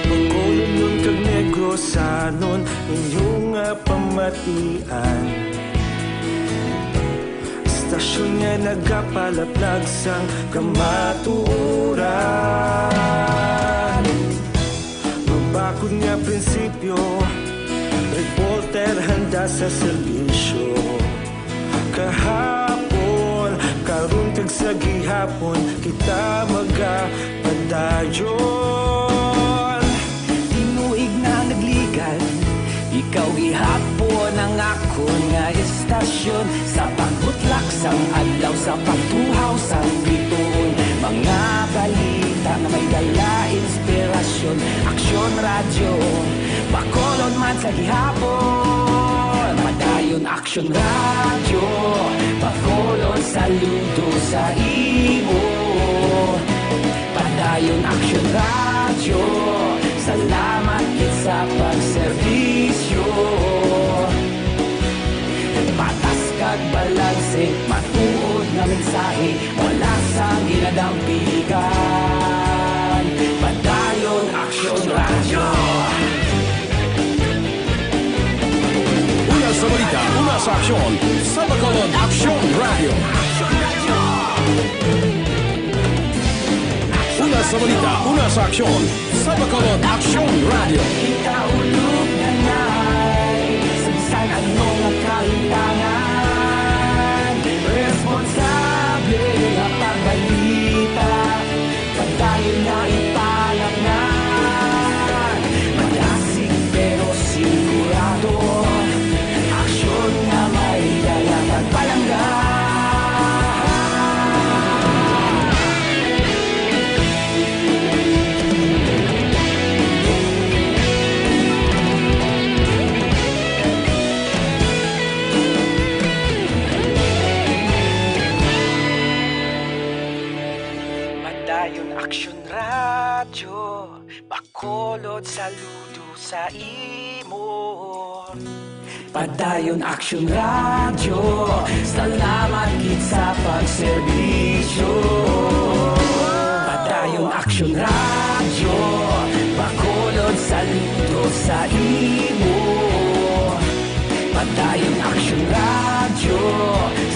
Bacolodnon kag Negrosanon, inyo nga pamatian. Istasyon nga nagapalaplag sang kamatuoran. Mabakod nga prinsipyo, reporter handa sa serbisyo. Kahapon, karon kag sa gihapon, kita magapadayon. Tinuig na nagligan, ikaw gihapon ang akon nga istasyon. Sa pagbutlak sang adlaw, sa pagtuhaw sang bituon, mga balita nga may dala inspirasyon. Aksyon Radyo, Bacolod man sa gihapon. Padayon Aksyon Radyo, Bacolod, saludo sa imo. Padayon Aksyon Radyo, salamat gid sa pagserbisyo. Patas kag balanse, matuod nga mensahe, wala sang ginadampigan. Padayon Aksyon Radyo. Una sa balita, una sa aksyon, sa Bacolod Aksyon Radyo. Una sa balita, una sa aksyon, sa Bacolod Aksyon Radyo. Kita ulog na nay, sa bisan ano nga kalimtangan, responsable nga pagbalita. Padayon na ipalapngan, madasig pero sigurado, aksyon nga may dala kag palangga. Padayon Aksyon Radyo, Bacolod, saludo sa imo. Padayon Aksyon Radyo, salamat gid sa pagserbisyo. Padayon Aksyon Radyo, Bacolod, saludo sa imo. Padayon Aksyon Radyo,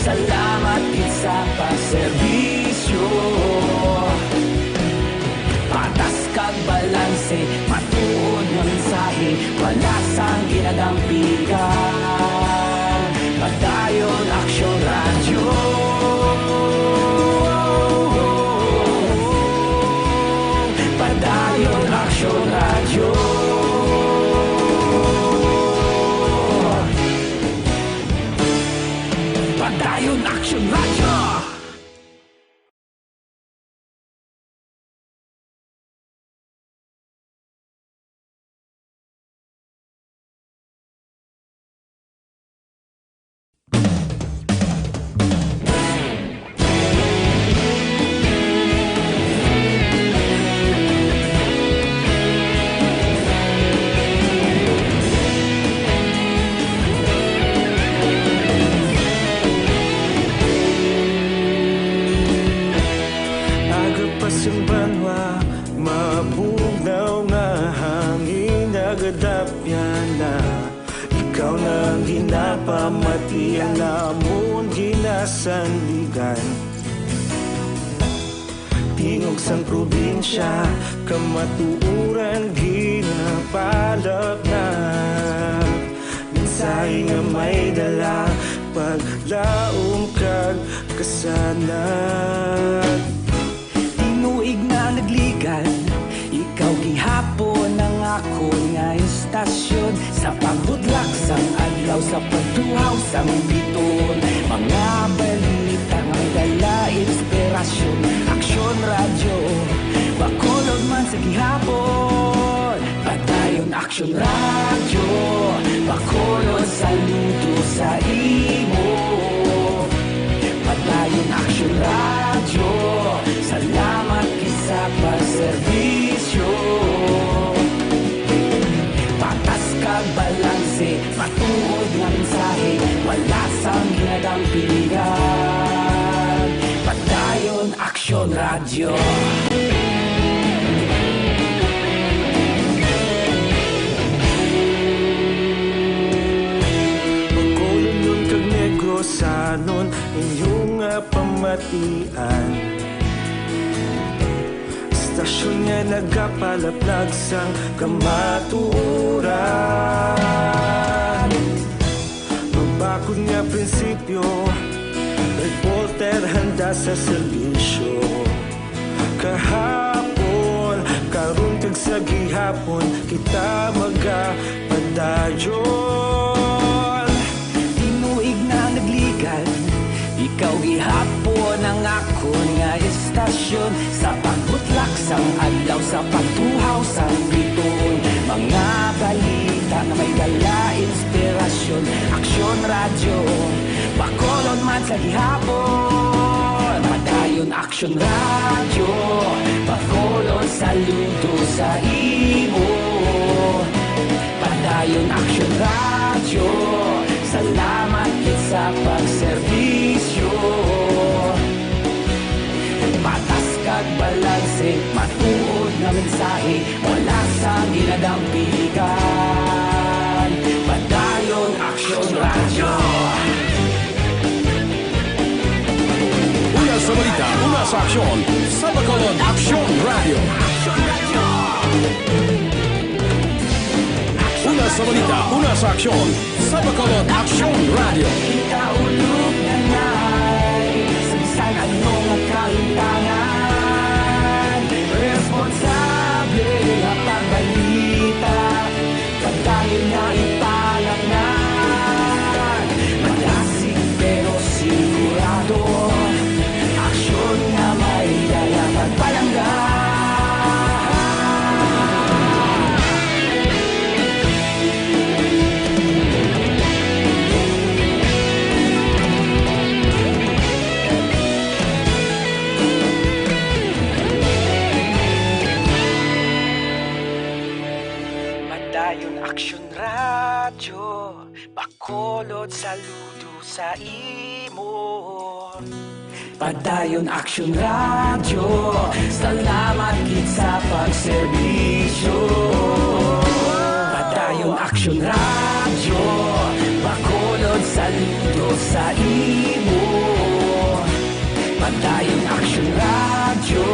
salamat gid sa pagserbisyo. Mati ang namon ginasandigan. Tingog sang probinsya, kamatuoran ginapalapnap. Mensahe nga may dala, paglaom kag kasanag. Tinuig nga nagligan, ikaw gihapon ang akon nga istasyon. Sa pagbudlak sang adlaw, sa pagtuhaw sang bituon, mga balita nga may dala inspirasyon. Aksyon Radyo, Bacolod man sa gihapon. Padayon Aksyon Radyo, Bacolod saludo sa imo. Padayon Aksyon Radyo, salamat gid sa pagserbisyo. Patas kag balanse, matuod nga mensahe, wala sang ginadampigan. Padayon Aksyon Radyo. Bacolodnon kag Negrosanon, inyo nga pamatian. Istasyon nga nagapalaplag sang kamatuoran. Mabakod nga prinsipyo, reporter handa sa serbisyo. Kahapon, karon kag sa gihapon, kita magapadayon. Tinuig na nagligan, ikaw gihapon ang akon nga istasyon. Sa pagbutlak sang adlaw, sa pagtuhaw sang bituon, mga balita nga may dala inspirasyon. Aksyon Radyo, Bacolod man sa gihapon. Padayon Aksyon Radyo, Bacolod saludo sa imo. Padayon Aksyon Radyo, salamat gid sa pagserbisyo. Patas kag balanse, matuod nga mensahe, wala sang ginadampigan. Padayon Aksyon Radyo. Una sa balita, una sa aksyon, sa Bacolod Aksyon Radyo. Una sa balita, una sa aksyon, sa Bacolod Aksyon Radyo. Kita ulog na nay, sa bisan ano nga kahimtangan, responsable nga pagbalita. Padayon nga ipanagnan, malasig pero sigurado. Aksyon nga may dala pagpalangga. Padayon Aksyon Radyo, Bacolod saludo sa imo. Padayon Aksyon Radyo, salamat gid sa pagserbisyo. Padayon Aksyon Radyo, Bacolod saludo sa imo. Padayon Aksyon Radyo,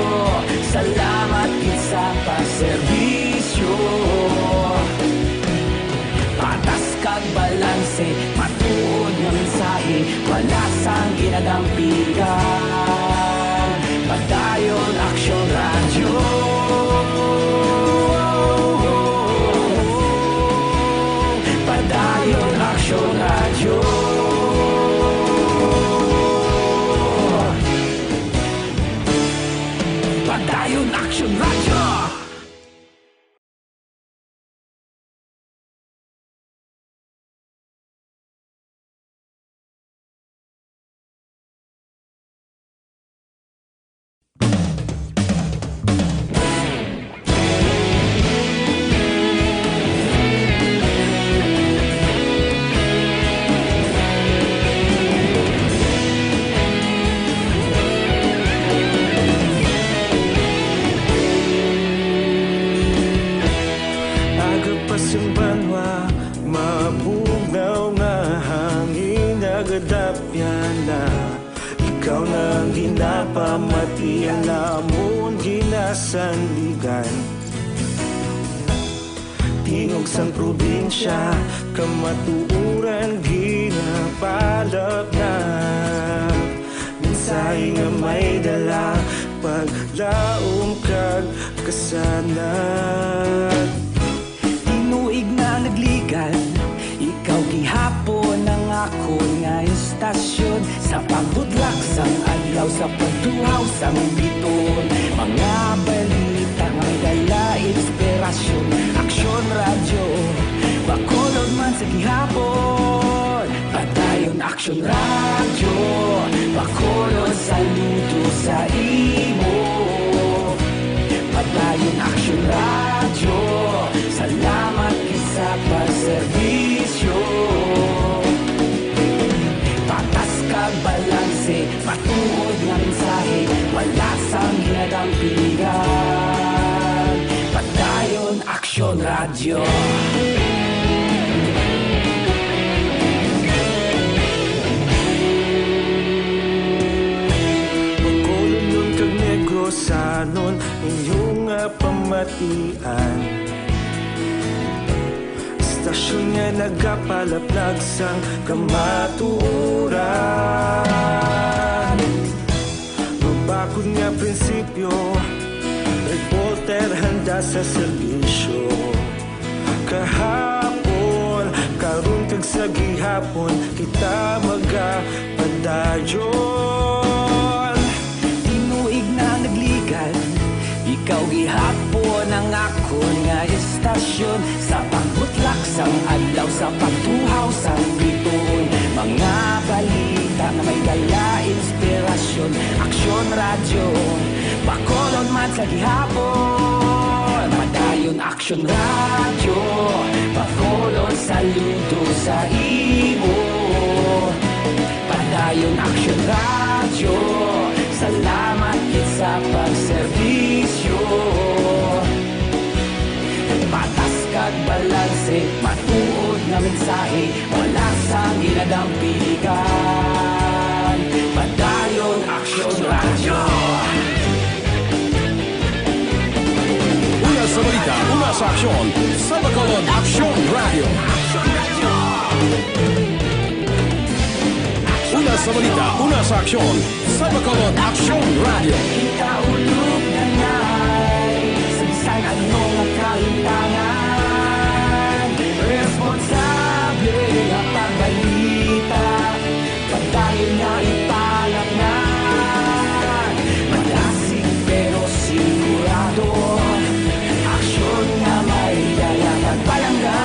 salamat gid sa pagserbisyo. Patas kag balanse, matuod nga mensahe, wala sang ginadampigan. Padayon Aksyon Radyo. Padayon Aksyon Radyo. Mati ang namon ginasandigan. Tingog sang probinsya, kamatuoran ginapalapnap. Mensahe nga may dala, paglaom kag kasanag. Tinuig na nagligad, ikaw gihapon ang akon nga istasyon. Sa pagbudlak sang adlaw, sa pagtuhaw sang bituon, mga balita nga may dala inspirasyon. Aksyon Radyo, Bacolod man sa gihapon. Padayon Aksyon Radyo, Bacolod, saludo sa imo. Padayon Aksyon Radyo, salamat gid sa pagserbisyo. Patas kag balanse, matuod nga mensahe, wala sang ginadampigan. Padayon Aksyon Radyo. Bacolodnon kag Negrosanon, inyo nga pamatian. Istasyon nga nagapalaplag sang kamatuoran. Mabakod nga prinsipyo, reporter handa sa serbisyo. Kahapon, karon kag sa gihapon, kita magapadayon. Tinuig na nagligad, ikaw gihapon ang akon nga istasyon. Sa pagbutlak sang adlaw, sa pagtuhaw sang bituon, mga balita nga may dala inspirasyon. Aksyon Radyo, Bacolod man sa gihapon. Padayon Aksyon Radyo, Bacolod, saludo sa imo. Padayon Aksyon Radyo, salamat gid sa pagserbisyo. Patas kag balanse, matuod nga mensahe, wala sang ginadampigan. Padayon Aksyon Radyo. Una sa balita, una sa aksyon, sa Bacolod Aksyon Radyo. Una sa balita, una sa aksyon, sa Bacolod Aksyon Radyo. Ikaulog na ngay, sa bisan ano nga kalimtangan, responsable nga pagbalita, padayon nga ipalapngan. Madasig pero sigurado, aksyon nga may dala kag palangga.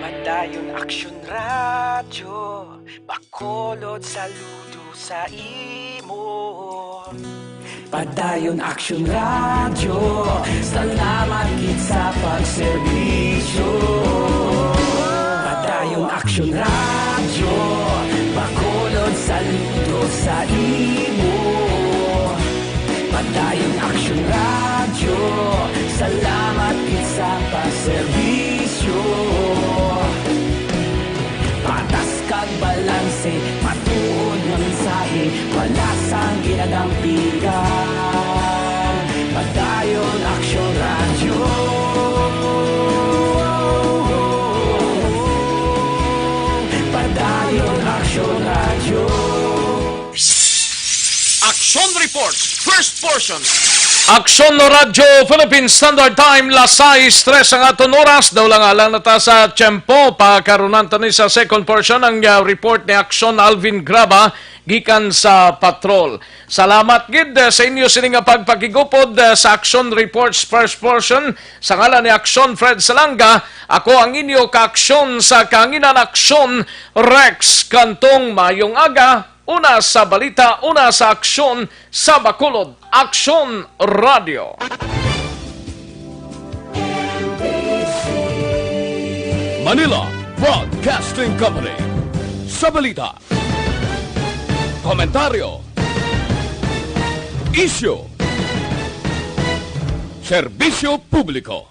Padayon Aksyon Radyo, Bacolod, saludo sa imo. Padayon Aksyon Radyo, salamat gid sa pagserbisyo. Padayon Aksyon Radyo, Bacolod, saludo sa imo. Padayon Aksyon Radyo, salamat gid sa pagserbisyo. Patas kag balanse, matuod nga mensahe, wala sang ginadampigan. Padayon Aksyon Radyo. Padayon Aksyon Radyo. Aksyon Report, first portion. Aksyon Radyo Philippine Standard Time, las sais tres ang aton oras. Daw lang alang na ta sa tiyempo. Pakarunan ta ni sa second portion ang, ah, report ni Aksyon Alvin Graba gikan sa patrol. Salamat gid, ah, sa inyo sini nga pagpakigupod, ah, sa Aksyon Reports first portion. Sa ngalan ni Aksyon Fred Salanga, ako ang inyo kaaksyon sa kahanginan, Aksyon Rex Cantong. Mayong aga. Una sa balita, una sa aksyon, sa Bacolod, Aksyon Radyo. Manila Broadcasting Company. Sa balita. Komentaryo. Isyu. Serbisyo publiko.